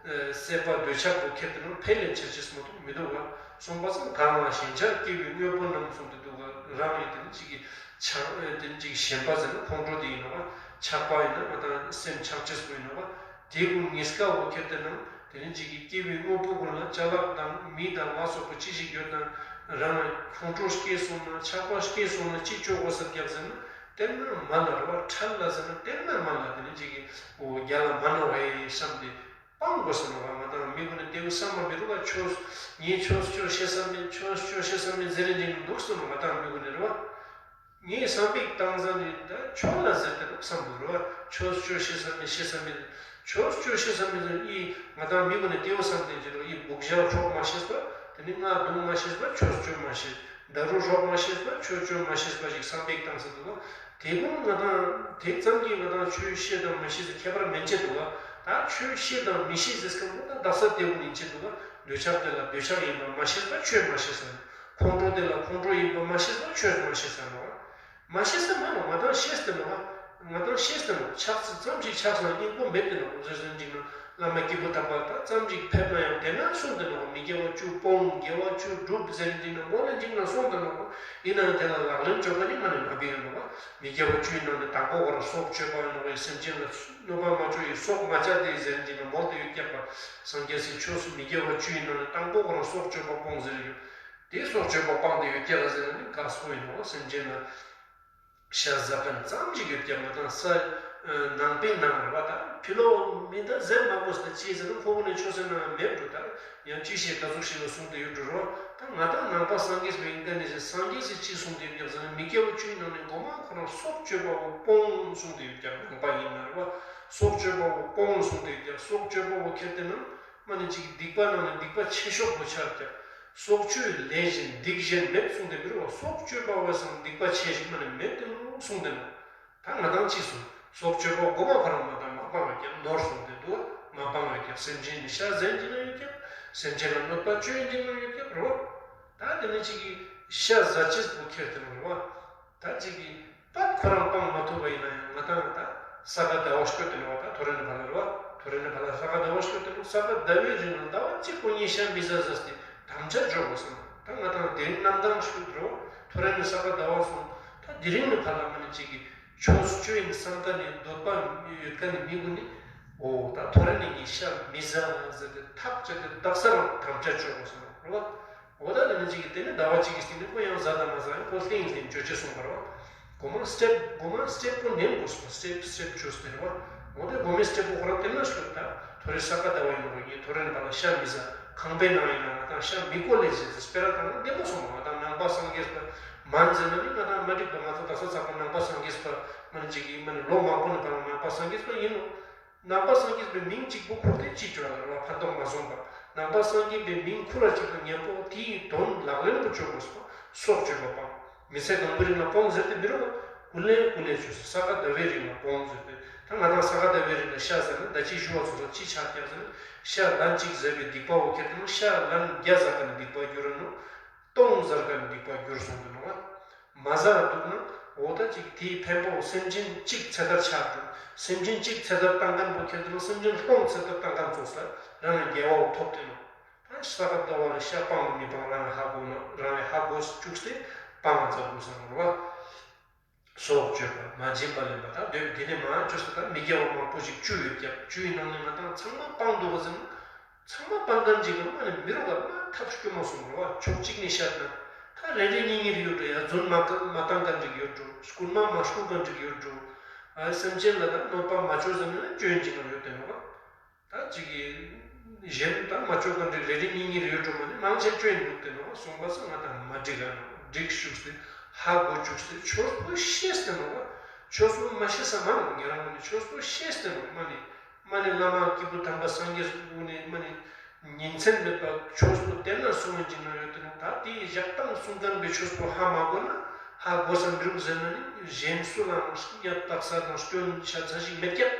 སྲེད་པ་འདོད་ཆགས་པོ་ཁྱེར་ཏེ་ན་འཕེལ་ལེན་ཆེ་ཆེ་སྨོ་འདུག་མི་འདུག་བ། སོང་པ་སང་གང་ལ་ཞེན་ཆགས་སྐྱེ་བའི་དངོས་པོ་རྣམས་གསུངས་ཏེ་འདུག་ག་རང་ཡིན་དེ་ནི་ཅིག་གི་ཆགས་དེ་ནི་ཅིག་ཞེན་པ་ཟེར་ན་ཁོང་ཁྲོ་དེ་ཡིན་ནོ་བ། ཆགས་པ་ཡིན་ན་ང་དང་སེམས་ཆགས་ཆེ་སྨོ་ཡིན་ནོ་བ། དེ་ཀུན་ངེས་ཀ་བོ་ཁྱེར་ཏེ་ན་དེ་ནི་ཅིག་གི་སྐྱེ་བའི་དངོས་པོ་ཀུན་ལ་ཅ་ལག་དང་མི་དང་ལ་སོགས་པ་ཅི་ཞིག་ཡོད་དང་རང་ཁོང་ཁྲོ་སྐྱེས་སོང་ན་ཆགས་པ་སྐྱེས་སོང་ན་ཅི་བཅོ་དགོས་ས་རྒྱག་ཟེར་ན། དེ་ན་མ་ལ་རེ་བ་ཁྲལ་ལ་ཟེར་ན་དེ་ན་མ་ལ་དེ་ནི་ཅིག་གི་འོ་རྒྱ་ལ་མ་ན་བའི་བསམ་སྟེ་སྤང་དགོས་ས་ནོ་བ། ང་དང་མི་ཀུན་ནི་དེ་བསམ་མ་མི་རུ་བ་ཆོས་ངས་ཆོས་ཆོས་བཤད་ས་མེད་ཆོས་ཆོས་བཤད་ས་མེད་ཟེར་རེ་འདི་འདུག་སོང་ནོ་ང་དང་མི་ཀུན་ནི་རེ་བ། ངས་བསམ་པའི་བཏང་ས་ནི་ད་ཆོས་ལ་ཟེར་ཏེ་ནོ་བསམ་དགོས་རེ་བ། ཆོས་ཆོས་བཤད་ས་མེད་བཤད་ས་མེད་ཆོས་ཆོས་བཤད་ས་མེད་ཟེར་ཨི་ང་དང་མི་ཀུན་ནི་དེ་བསམ་སྟེ་འཇི་རུ་ཨི་སྦུག་ཞག་སྲོག་མ་ཤེས་པ་དེ་ནི་ང་གདུང་མ་ཤེས་པ་ཆོས་ཆོས་མ་ཤེས། ད་རུང་རོགས་མ་ཤེས་པ་ཆོས་སྤྱོད་མ་ཤེས་པ་ཞིག་བསམ་པའི་བཏང་ས་འདུག་བ། དེ་ཀུན་ང་དང་དེ་ཙམ་གྱིས་ང་དང་ཆོས་ཤེས་དང་མ་ཤེས་སུ་ཁྱད་པར་མེད་ཅེས་འདུག་བ། ད་ཆོས་ཤེས་དང་མི་ཤེས་ཟེར་སྐབས་ལ་ད་རྡ་ས་ལྟ་བུ་ཡིན་ཕྱིན་དུ་ད་འདོད་ཆགས་དེ་ལ་འདོད་ཆགས་ཡིན་པ་མ་ཤེས་ཙང་ཆོས་མ་ཤེས་ཟེར། ཁོང་ཁྲོ་དེ་ལ་ཁོང་ཁྲོ་ཡིན་པ་མ་ཤེས་ཙང་ཆོས་མ་ཤེས་ཟེར་ནོ། མ་ཤེས་ས་མ་ནོ། ང་དང་ཤེས་ཏེ་ནོ། ང་དང་ཤེས་ཏེ་ནོ། ཆགས་ཚུལ་ཙམ་ཞིག་ཆགས་སོང་སྙིང་པོ་མེད་དེ་ནོ། རེ་ཟུང་འཇིག་ན་བླ་མ་སྐྱེས་བུ་དམ་པ་ད་ཙམ་ཞིག་ཕེབས་ན་ཡང་དེ་ན་གསུངས་ཏེ་ནོ། མི་དགེ་བ་བཅུ་སྤོང་དགེ་བ་བཅུ་སྒྲུབ་ཟེར་འཇིག་ན་མོ་ལ་འཇིག་ན་གསུངས་ཏེ་ནོ། ཡིན་ནའང་དེ་ལ་ལག་ལེན་བཅོ་ག་ནི་མ་ནི་མ་བི་ཡོད་ནོ། མི་དགེ་བ་བཅུའི་ནང་ནས་དང་པོ་བར་སྲོག་གཅོད་པ་ནོ། སེམས་ཅན་ལ་གནོད་པ་མ་བཅོ་ཡི་སྲོག་མ་བཅད་དེ་ཟེར་འཇིག་ན་མོ་དེ་ཡོད་ཀྱག་པ། སངས་རྒྱས་སི་ཆོས་སུ་མི་དགེ་བ་བཅུའི་ནང་ནས་དང་པོ་བར་སྲོག་གཅོད་པ་སྤོང་ཟེར་ཡོད། དེ་སྲོག་གཅོད་པ་སྤངས་ཏེ་ཡོད་ཀྱག་ཟེར་ན་ནི་དགའ་སོང་ཡིན་ནོ། སེམས་ཅན་ལ་ཤ་ཟ་མཁན་ཙམ་ཞིག་ཡོད་ཀྱག་མ་དང་ས། ནང་པའི་ནང་རེད་བ། ད་ཕྱི་ལོགས་མི་འདི་ཟེར་མ་དགོས་ཟེར་ན་ཅི་ཟེར་ན་ཁོ་བོ་ནི་ཆོས་ཟེར་ན་མེད་འགྲོ། ད་ཡང་ཅི་ཞིག་ག་ཟུག་ཞིག་ལ་གསུངས་ཏེ་ཡོད་འགྲོ་རོ། ད་ང་དང་ནང་པ་སངས་རྒྱས་པའི་ཡིན་ཀ་ནི་ཟེར། སངས་རྒྱས་སི་ཅི་གསུངས་ཏེ་ཡོད་ཀྱག་ཟེར་ན་མི་དགེ་བ་བཅུའི་ནང་ནས་མགོ་མ་ཁོ་རང་སྲོག་གཅོད་པ་བོ་སྤོང་གསུངས་ཏེ་ཡོད་ཀྱག་ནང་པ་ཡིན་ན་རེད་བ། སྲོག་གཅོད་པ་བོ་སྤོང་གསུངས་ཏེ་ཡོད་ཀྱག་སྲོག་གཅོད་པ་བོ་ཁྱེར་ཏེ་ན། མ་ནི་ཅིག་སྡིག་པ་ནང་ནས་སྡིག་པ་ཆེ་ཤོས་པོ་ཆགས་ཀྱང་། སྲོག་གཅོད་ལས་གཞན་སྡིག་གཞན་མེད་གསུངས་ཏེ་མི་རུང་བ། སྲོག་གཅོད་པ་བས་སམ་སྡིག་པ་ཆེ་ཞིག་མ་ནི་མེད་དེ་ནོ་གསུངས་ཏེ་ནོ། ད་ང་དང་ཅི་གསུངས། སྲོག་གཅོད་པ་མགོ་མ་ཁོ་རང་མ་དང་མ་སྤངས་ཡོད་ཀྱང་ནོར་སོང་སྟེ་འདུག་མ་སྤངས་ཡོད་ཀྱང་། སེམས་ཅན་ནི་ཤ་ཟན་གྱི་ན་ཡོད་ཀྱང་། སེམས་ཅན་ལ་གནོད་པ་བཅོས་ཡིན་གྱི་ན་ཡོད་ཀྱང་རོ། ད་དེ་ནི་ཅིག་གི་ཤ་ཟ་ཅེས་པོ་ཁྱེར་ཏེ་ནོ་རོ། ད་ཅིག་གིས་པ་ཁོ་རང་སྤང་མ་ཐུབ་པ་ཡིན་ན་ཡང་ང་དང་ད་ས་ག་ཟླ་བ་སྐྱོད་དེ་ནོ་བ། ད་ཐོ་རེ་ནི་ཕ་ལ་རོ། ཐོ་རེ་ནི་ཕ་ལ་ས་ག་ཟླ་བ་སྐྱོད་དེ་ནོ། ས་ག་ཟླ་བའི་རིང་ལ་ཟླ་བ་གཅིག་པོ་གཉིས་ཤ་མི་ཟ་ཟ་སྟེ་དམ་བཅའ་འཇོག་དགོས་སམ། ད་ང་དང་དེ་རིང་གནམ་ཐང་སྐྱོད་དེ་རོ། ཐོ་རེ་ནི་ས་ག་ཟླ་བ་སོང་། ད་དེ་རིང་ནི་ཕ་ལ་མ་ནི་ཅིག་གིས་ཆོས་སུ་སྐྱོད་ཡིན་བསམ་ཀ་ནི་འདོད་པ་ཡོད་ཀ་ནི་མི་གུན་ནི། འོ་ད་ཐོ་རེ་ནི་ངས་ཤ་མི་ཟ་ཟེར་ཏེ་ཐག་བཅད་དེ་དག་ས་རང་དམ་བཅའ་འཇོག་དགོས་སམ་རོ། འོ་ད་དེ་ནི་གཅིག་གིས་དེ་ནི་ཟླ་བ་གཅིག་གི་སྟེང་ནས་ཁོ་ཡང་ཟ་དང་མ་ཟ་ཡང་ཁོ་ལྷིང་ལྷིང་བཅོས་བྱེད་སོང་བ་རེད་བ། གོ་མ་སི་ཊེབ་གོ་མ་སི་ཊེབ་པོ་འདེམ་དགོས་སོ། སི་ཊེབ་སི་ཊེབ་བཅོས་ཟེར་བ། འོ་དེ་གོ་མའི་སི་ཊེབ་པོ་ཁོ་རང་དེ་ན་ཤོད་ད། ཐོ་རེ་ས་ག་ཟླ་བ་ཡིན་ནོ་ངས་ཐོ་རེ་ནི་ཕ་ལ་ཤ་མི་ཟ། ཁང་པའི་ནང་ཡིན་ན་ང་དང་ཤ་མི་བཀོལ་ལེ་ཟེར་ཟེར་སྤེ་ར་བཏང་ན་བདེ་མོ་སོང་བ། ང་དང་ནང་པ་སངས་རྒྱས་པ་མ་ཟེར་ན་ནི་ང་དང་མ་འགྲིག་པ། ང་ཚོ་དག་ས་ཚགས་པ་ནང་པ་སངས་རྒྱས་པ་མ་ནི་གཅིག་གིས་མ་ནི་ལོ་མང་པོ་ནས་ཕ་ལ་ནང་པ་སངས་རྒྱས་པ་ཡིན་ནོ། ནང་པ་སངས་རྒྱས་པའི་མིང་གཅིག་པུ་ཁུར་ཏེ་ཅི་བྱ་བ་ལ་ཕན་ཐོགས་མ་སོང་བ། ནང་པ་སངས་རྒྱས་པའི་མིང་ཁུར་བ་གཅིག་ཏུ་ཉམ་པོ་དེའི་དོན་ལག་ལེན་དུ་བཅོས་དགོས་སོ། སྲོག་གཅོད་པ་སྤང་། མི་ཚེ་གང་པོའི་རིང་ལ་སྤོང་ཟེར་ཏེ་མི་རུང་བ། ཀུན་ལས་ཀུན་ལས་བཅོས་སོ། ས་ག་ཟླ་བའི་རིང་ལ་སྤོང་ཟེར་ཏེ། ད་ང་དང་ས་ག་ཟླ་བའི་རིང་ལ་ཤ་ཟ་ན་ད་ཅི་ཞུ་བ་ཚོ་ལ་ཅི་ཆགས་ཀྱང་ཟེར་ན། ཤ་ལན་གཅིག་ཟ་བའི་སྡིག་པ་བོ་ཁྱེར་ཏེ་ན་ཤ་ལན་བརྒྱ་ཟ་མཁན་སྡིག་པ་འགྱུར་ར་ནོ། སྟོང་ཟ་མཁན་སྡིག་པ་འགྱུར་སོང་དུ་ནོ། མ་ཟ་འདུག་ན་འོ་ད་ཅིག་དེའི་ཕན་པོ་སེམས་ཅན་གཅིག་ཚེ་ཐར་ཆགས་འགྲོ། སེམས་ཅན་གཅིག་ཚེ་ཐར་བཏང་མཁན་པོ་ཁྱེར་དུ་ན་སེམས་ཅན་སྟོང་ཚེ་ཐར་བཏང་མཁན་ཚོགས་ས་རང་ལ་དགེ་བའོ་ཐོབ་དེ་ནོ། ད་ས་ག་ཟླ་བ་ལ་ཤ་སྤང་མི་སྤང་རང་ལ་ཧ་གོ་ན་རང་ལ་ཧ་གོ་བཅུག་སྟེ་སྤང་ང་ཚ་དགོས་བསམ་རོ་བ། སྲོག་གཅོད་པ་མ་བྱིན་པ་ལེན་པ་ད་འདོད་དེ་ནས་མ་བཅོས་ས་ད་མི་དགེ་བ་མང་པོ་ཞིག་བཅུ་ཡོད་ཀྱང་བཅུ་ཡི་ནང་ནས་ང་དང་ཚང་མ་སྤང་འདུག་ག་ཟེར་ན། ཚང་མ་སྤང་མཁན་ཅིག་གི་མ་ནི་མི་རུང་བ་མ་ཐབས་སྐྱོ་མོ་སོང་རོ་བ། ཕྱོགས་གཅིག་ནས་བཤད་ན་ད་རེ་རེ་གཉིས་གཉིས་རེ་ཡོད་འགྲོ། ཡ་རྫུན་མ་མ་བཏང་མཁན་ཅིག་ཡོད་འགྲོ། རྐུན་མ་མ་རྐུ་མཁན་ཅིག་ཡོད་འགྲོ། ཨ་སེམས་ཅན་ལ་ད་གནོད་པ་མ་བཅོས་ཟེར་ན་སྐྱོན་ཅིག་ནང་ཡོད་དེ་ནོ་བ། ད་ཅིག་གི་གཞན་ད་མ་བཅོས་མཁན་ཅིག་རེ་རེ་གཉིས་གཉིས་རེ་ཡོད་འགྲོ། མ་ནི་མང་ཆེ་སྐྱོན་འདུག་དེ་ནོ་བ། སོང་པ་སང་ང་དང་མ་འགྲིག་ག་ནོ་འགྲིག་བཅུག་སྟེ་ཧ་གོ་བཅུག་སྟེ་ཆོས་པོ་ཤེས་ཏེ་ནོ་བ། ཆོས་པོ་མ་ཤེས་ས་མ་ནོ་ཉེ་རང་ནི་ཆོས་པོ་ཤེས་ཏེ་ནོ་མ་ནི། མ་ནི་བླ་མ་སྐྱེས་བུ་དམ་པ་སངས་རྒྱས་ཀུན་ནས་མ་ནི་ཉིན་མཚན་མེད་པར་ཆོས་པོ་དེ་ན་གསུང་བ་ཅིག་ན་ཡོད་དེ་ནོ། ད་དེའི་ཞག་དང་གསུང་མཁན་པའི་ཆོས་པོ་ཧ་མ་གོ་ན་ཧ་གོ་ས་མི་རུང་ཟེར་ན་ནི་གཞན་སུ་ལའང་སྙད་བཏགས་ས་དང་སྐྱོན་ཆ་ཚ་ཞིག་མེད་ཀྱང་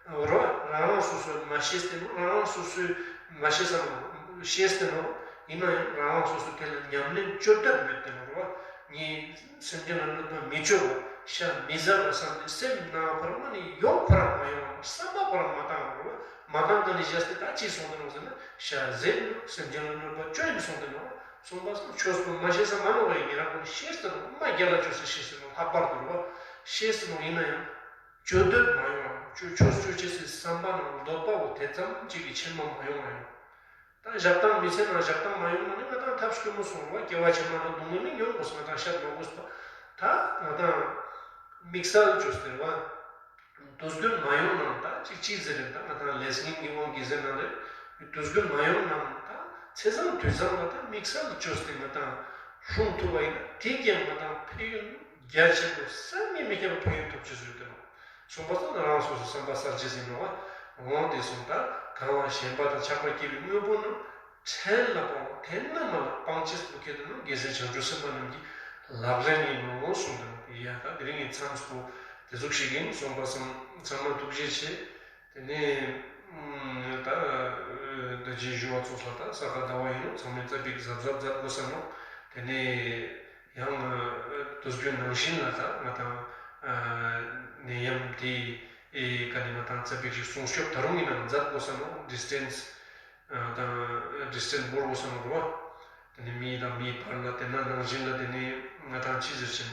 རོ། རང་རང་སོ་སོས་མ་ཤེས་ཏེ་ནོ། རང་རང་སོ་སོས་མ་ཤེས་ས་ནོ་ཤེས་ཏེ་ནོ། ཡིན་ན་ཡང་རང་རང་སོ་སོས་དེ་ལ་ཉམས་ལེན་བཅོས་ཐབས་མེད་དེ་ནོ་རོ། ངས་སེམས་ཅན་ལ་གནོད་པ་མི་བཅོ་བ། ཤ་མི་ཟ་བ་བསམ་ནས་སེམས་ནང་ཁོ་རང་མ་ནི་ཡོང་ཁོ་རང་མ་ཡོང་བ། བསམ་པ་ཁོ་རང་མ་བཏང་བ་རེད་བ། མ་བཏང་ག་ནས་བཞག་སྟེ་ད་ཅི་སོང་དེ་ནོ་ཟེར་ན་ཤ་ཟས་ནི་སེམས་ཅན་ལ་གནོད་པ་བཅོ་ཡིན་སོང་དེ་ནོ། སོང་པ་སང་ཆོས་པོ་མ་ཤེས་ས་མ་ནོ་བས་ཉེ་རང་ཁོ་ནི་ཤེས་ཟེར་ནོ། མ་རྒྱལ་ལ་བཅོས་ས་ཤེས་ཟེར་ནོ། ལྷག་པར་དུ་རེད་བ། ཤེས་ཟེར་ནོ་ཡིན་ན་ཡང་བཅོས་འདོད་མ་ཡོང་བ། ཆོས་ཆོས་བཅོ་ཆེས་སི་བསམ་པ་ནང་འདོད་པ་བོ་དེ་ཙམ་གཅིག་གི་ཆེན་མོ་མ་ཡོང་བ་ཡིན། ད་ཞག་དང་མི་ཚེ་ནང་ཞག་དང་མ་ཡོང་ན་ནི་ང་དང་ཐབས་སྐྱོ་མོ་སོང་བ། སྐྱེ་བ་ཕྱི་མ་ལ་སྡུག་བསྔལ་ནི་མྱོང་དགོས། ང་དང་བཤད་མ་དགོས་པ། ད་ང་དང་དམིགས་བསལ་བཅོས་ཟེར་བ། དུས་རྒྱུན་མ་ཡོང་ནང་ད་ཅིག་ཅིག་ཟེར་རེད། ད་ང་དང་ལས་ངན་གྱི་དབང་གིས་ཟེར་ན་རེད། དུས་རྒྱུན་མ་ཡོང་ནང་ད་ཚེས་བཟང་དུས་བཟང་ལ་ད་དམིགས་བསལ་བཅོས་ཏེ་ང་དང་སྲུང་ཐུབ་པ་ཡིན་ན་དེ་ཀྱང་ང་དང་ཕན་ཡོན་རྒྱ་ཆེན་པོ་བསམ་གྱིས་མི་ཁྱབ་པ་ཕན་ཡོན་ཐོབ་ཅེས་ཟེར་དེ་ནོ། གསུངས་པ་སོགས་ལ་རང་སོ་སོའི་བསམ་པ་གསལ་བྱེད་ཟིན་ནོ། འོང་དེ་གསུངས་ད་གང་ལ་ཞེན་པ་དང་ཆགས་པ་སྐྱེ་བའི་དངོས་པོ་རྣམས་ཕྲན་ལ་སྤང་བ། དེ་ན་མ་ལ་སྤང་བྱེད་སུ་ཁྱེད་དུ་ནི་རྒྱལ་སྲས་བྱང་ཆུབ་སེམས་དཔའ་རྣམས་ཀྱི་ལག་ལེན་ཡིན་ནོ་གསུངས་ཏེ་ཡ་ད་དེ་རིང་གི་མཚམས་སུ་དེ་ཟུག་ཞིག་ཡིན་གསུངས་པ་སོང་། ཚང་མ་ཐུགས་རྗེ་ཆེ། དེ་ནས། ད་ད་ཅི་ཞུ་བ་ཚོགས་ལ་ད་ས་ག་ཟླ་བ་ཡིན་ནོ། ཚང་མས་རྩ་བིག་གཟབ་གཟབ་མཛད་དགོས་ས་ནོ། དེ་ནས་ཡང་དུས་རྒྱུན་ནང་བཞིན་ལ་ད་ང་དང་ནད་ཡམས་དེ་ཨེ་ག་ནས་ང་དང་རྩ་བིག་ཞིག་སྲུང་སྐྱོབ་ད་རུང་ཡིན་ན་མཛད་དགོས་ས་ནོ། ཌི་སི་ཊེན་སི་དང་ཌི་སི་ཊེན་སི་འབོར་དགོས་ས་ནོ་རེད་བ། དེ་ནས་མི་དང་མིའི་བར་ལ་དེ་ན་ནང་བཞིན་ལ་དེ་ནས་ང་དང་ཅི་ཟེར་ཕྱིན།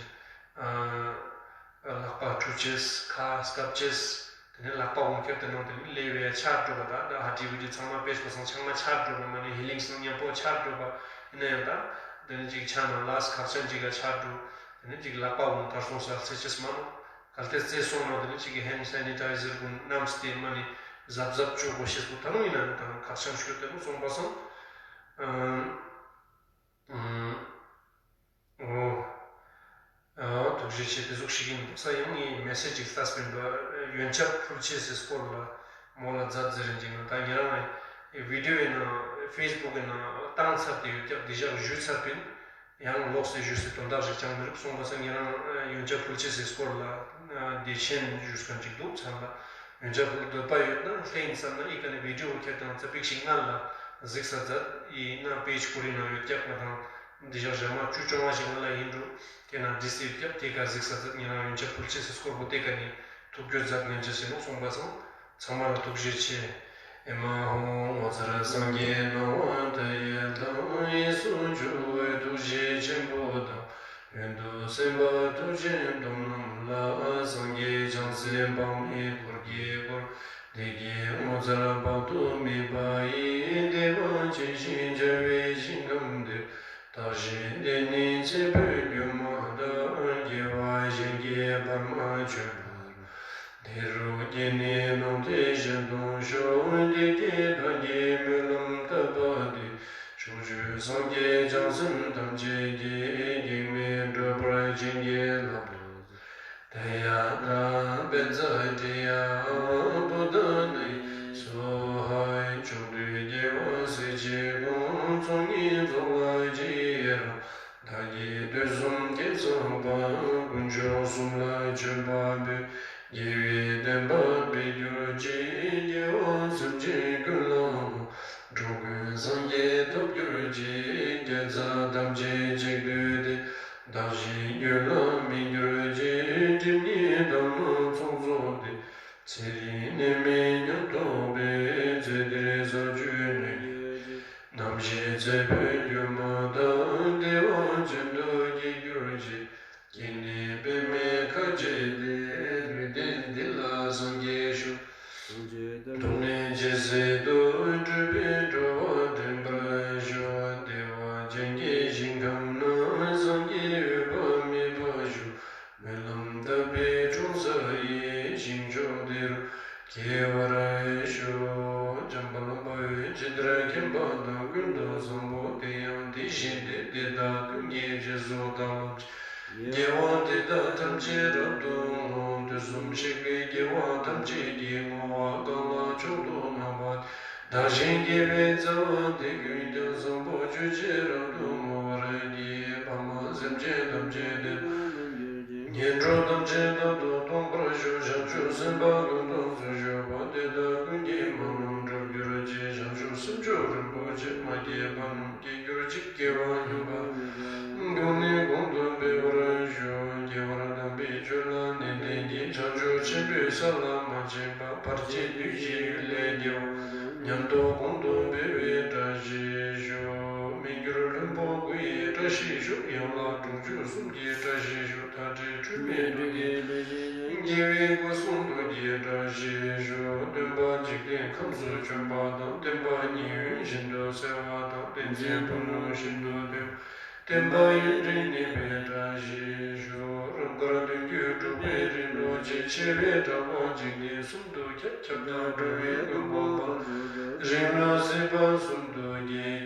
ལག་པ་འཁྲུ་ཅེས། ཁ་སྐབས་ཅེས། དེ་ནས་ལག་པ་འོང་ཁྱེར་དེ་ནང་དེ་ནས་ལས་བའི་ཆར་འགྲོ་བ་དང་ད་ཧ་ཏི་བི་ཏི་ཚང་མ་པེ་ཤ་ཚང་ཆང་མ་ཆར་འགྲོ་བ་མ་ནས་ཧི་ལིང་སང་མཉམ་པོ་ཆར་འགྲོ་བ་ཡིན་ན་ཡང་ད་དེ་ནས་ཅིག་ཆ་ན་ལ་སི་ཁག་ཆེན་ཅིག་ག་ཆར་འགྲོ། དེ་ནས་ཅིག་ལག་པ་འོང་གར་སོང་ས་ཚེ་ཅེས་མ་ནོ། གལ་ཏེ་རྩེ་སོང་ན་དེ་ནས་ཅིག་གི་ཧེན་ཌི་སེ་ནི་ཊའི་ཛར་གུན་བསྣམས་ཏེ་མ་ནས་གཟབ་གཟབ་བྱོས་དགོས་ཤེས་པོ་ད་རུང་ཡིན་ན་ད་ཁག་ཆེན་ཤོས་དེ་མོ་སོང་པ་སང་། ཨོ། ཨ། ཐུགས་རྗེ་ཆེ། དེ་ཟུག་ཞིག་ཡིན་འདུག་ས། ཡང་ངས་མེ་སེ་ཇི་ཅིག་ལྟ་སྤེན་པ་ཡོན་ཆབ་ཕུལ་ཆེས་སི་སྐོར་ལ་མོ་ལ་མཛད་ཟེར་རིན་ཅིག་ན་ད་ཉེ་རང་ངས་བི་ཌི་ཡོ་ཡིན་ན་ཕེ་སི་བུག་ཡིན་ན་བཏང་ཚར་ཏེ་ཡོད་ཀྱག་འདི་བཞག་ཞུས་ཚར་པིན། ཡང་ལོག་སེ་ཞུས་སེ་དོན་དག་ཞིག་ཅང་མི་རིག་སོང་པ་ས། ཉེ་རང་ཡོན་ཆབ་ཕུལ་ཆེས་སི་སྐོར་ལ་བདེ་ཆེན་ཞུས་མཁན་ཅིག་འདུག་ཚང་ལ་ཡོན་ཆབ་ཕུལ་འདོད་པ་ཡོད་ན་ལྷན་ཚང་ན་ཨི་ཀ་ནས་བི་ཌི་ཡོ་ཁྱེར་དང་ཚ་པིག་ཞིག་སྔར་ལ་གཟིགས་ས་མཛད་ཡིན་ན་པེ་ཇི་ཁོ་རི་ན་ཡོད་ཀྱག་ང་དང་འདི་ཞག་ཞག་མ་བཅུ་བཅོ་ལྔ་ཞིག་སྔ་ལ་ཡིན་འགྲོ། དེ་ན་འདི་སེ་ཡོད་ཀྱག་དེ་ཀ་གཟིགས་ས་མཛད། ཉེ་རང་ཡོན་ཆབ་ཕུལ་ཆེས་སི་སྐོར་པོ་དེ་ཀ་ནས་ཐུགས་རྒྱུས་མཛད་ངན་ཆེ་ཟེར་ནོ་སོང་པ་སང་། ཚང་མ་ལ་ཐུགས་རྗེ་ཆེ། ཨེ་མ་ཧོ། ངོ་མཚར་སངས་རྒྱས་སྣང་བ་མཐའ་ཡས་དང་། གཡས་སུ་འཇུག་པའི་ཐུགས་རྗེ་ཆེན་པོ་དང་། གཡོན་དུ་སེམས་དཔའ་མཐུ་ཆེན་སྡོམ་རྣམས་ལ། སངས་རྒྱས་བྱང་སེམས་དཔག་མེད་འཁོར་གྱིས་བསྐོར། བདེ་དགྱེས་ངོ་མཚར་དཔག་ཏུ་མེད་པ་ཡི། བདེ་བ་ཅན་ཞེས་བྱ་བའི་ཞིང་ཁམས་འདིར། བདག་གཞན་བདེ་གནས་ཚེ་འཕོས་སྒྱུ་མ་ལྟར། སྐྱེ་བ་གཞན་གྱིས་བར་མ་ཆོད་པར། དེ་རུ་སྐྱེས་ནས་སྣང་མཐའི་ཞིང་དུ་ཞུགས། དེ་སྐད་བདག་གིས་སྨོན་ལམ་བཏབ་པ་དེས། ཕྱོགས་བཅུའི་སངས་རྒྱས་བྱང་སེམས་ཐམས་ཅད་ཀྱིས། གེགས་མེད་བགྲོད་པར་བྱིན་གྱིས་བརླབ་ཏུ་གསོལ། ཏདྱ་ཐཱ། བཛྲ་ཏདྱ་བུདྡྷཱ་ནཱ་ཡེ་སྭཱ་ཧཱ། ཕྱོགས་དུས་རྒྱལ་བ་སྲས་བཅས་དགོངས། ཚོགས་གཉིས་རྫོགས་པ་ཇི་ཡི་རང་། བདག་གིས་དུས་གསུམ་དཀྱིལ་འཚངས་པ། དཀོན་མཆོག་གསུམ་ལ་མཆོད་པ་འབུལ། དགེ་བའི་བསྟན་པ་འཕེལ་གྱུར་ཅིག། རྒྱལ་བ་སེམས་ཅན་ཀུན་ལ་ལྷོངས། འགྲོ་ཀུན་སངས་རྒྱས་ཐོབ་གྱུར་ཅིག། དགེ་རྩ་ཐམས་ཅད་གཅིག་བསྡུས་ཏེ། བདག་གཞན་རྒྱུད་ལ་སྨིན་གྱུར་ཅིག། སྒྲིབ་གཉིས་དག་ན་ཚོགས་རྫོགས་ཏེ། ཚེ་རིང་ནད་མེད་ཉམས་རྟོགས་པའི། ཚེ་འདིར་ས་བཅུའི་གནོད་སྦྱིན་རྣམས་ཞི། ཚེ་འཕོས་སྒྱུ་མ་ལྟར། བདེ་བ་ཅན་དུ་སྐྱེ་གྱུར་ཅིག། སྐྱེ་གནས་པདྨའི་ཁ་བྱེ་སྟེ། ལུས་རྟེན་འདི་ལ་སངས་རྒྱས་ཤོག། སྡུག་བསྔལ་ཇི་སྲིད་དུ། འཁྲུལ་པའི་འགྲོ་བ་འདྲེན་པར་ཤོག། བདེ་བ་ཅན་གྱི་ཞིང་ཁམས་ན། སངས་རྒྱས་འོད་དཔག་མེད་པ་བཞུགས། སྨོན་ལམ་བཏབ་པའི་འཁྲུངས་ས་ཡི། ཞིང་མཆོག་དེ་རུ་སྐྱེ་བར་ཤོག། འཇམ་དཔལ་དཔའ་བོས་ཇི་ལྟར་མཁྱེན་པ་དང་། ཀུན་ཏུ་བཟང་པོ་དེ་ཡང་དེ་བཞིན་ཏེ། དེ་དག་ཀུན་གྱི་རྗེས་སུ་བདག་སློབ་ཅིང་། དགེ་བ་འདི་དག་ཐམས་ཅད་རབ་ཏུ་བསྔོ། དུས་གསུམ་གཤེགས་པའི་རྒྱལ་བ་ཐམས་ཅད་ཀྱིས། བསྔོ་བ་གང་ལ་མཆོག་ཏུ་གནང་བ། བདག་གཞན་དགེ་བའི་རྩ་བ་འདི། ཀུན་ཀྱང་བཟང་པོ་སྤྱོད་ཕྱིར་རབ་ཏུ་བསྔོ་བར་བགྱི། ཕ་མ་སེམས་ཅན་ཐམས་ཅད་བདེ་བ་ངན་འགྲོ་ཐམས་ཅད་རྟག་ཏུ་སྟོངས་པར་ཤོག། བྱང་ཆུབ་སེམས་དཔའ་ཀུན་ཏུ་འཚོ་བཞུགས་པ། དེ་དག་ཀུན་གྱི་མ་ལུས་འགྲུབ་གྱུར་ཅིག། བྱང་ཆུབ་སེམས་མཆོག་རིན་པོ་ཆེ། མ་སྐྱེས་པ་རྣམས་སྐྱེ་གྱུར་ཅིག། སྐྱེ་བ་སྙོམས་པར་གང་ནས་གང་དུ་འཕེལ་བར་ཤོག། རྒྱལ་བ་དམ་པའི་ཆོས་ལ་ནན་ཏན་གྱིས། བྱང་ཆུབ་ཆེན་པོའི་ས་ལ་མ་ཆགས་པར། བར་ཆད་སྡུག་བསྔལ་ཡུལ་ལས་རྒྱལ་བ། ཉམས་རྟོགས་གོང་དུ་འཕེལ་བའི་བཀྲ་ཤིས་ཤོག། མི་འགྱུར་ལྷུན་པོ་སྐུ་ཡི་བཀྲ་ཤིས་ཤོག། ཡན་ལག་དྲུག་ཅུ་གསུམ་གྱི་བཀྲ་ཤིས་ཤོག། མཐའ་བྲལ་འཁྲུལ་མེད་རྡོ་རྗེ་ལྷུན་གྱིས། རྒྱལ་བའི་སྐུ་གསུང་ཐུགས་ཀྱི་བཀྲ་ཤིས་ཤོག། སྟོན་པ་འཇིག་རྟེན་ཁམས་སུ་བྱོན་པ་དང་། བསྟན་པ་ཉེ་འོད་བཞིན་དུ་གསལ་བ་དང་། བསྟན་འཛིན་ཕུ་ནུ་བཞིན་དུ་ཐོན། བསྟན་པ་ཡུན་རིང་གནས་པའི་བཀྲ་ཤིས་ཤོག། རབ་དཀར་གདུང་བརྒྱུད་དྲུག་པའི་རིང་ལུགས་ཀྱི། ཆེ་བའི་གྲགས་པ་འཇིག་རྟེན་གསུམ་དུ་ཁྱབ། ཁྱབ་བདག་འགྲོ་བའི་མགོན་པོ་འཕགས། རིང་ལུགས་སྲིད་པ་གསུམ་དུ་རྒྱས།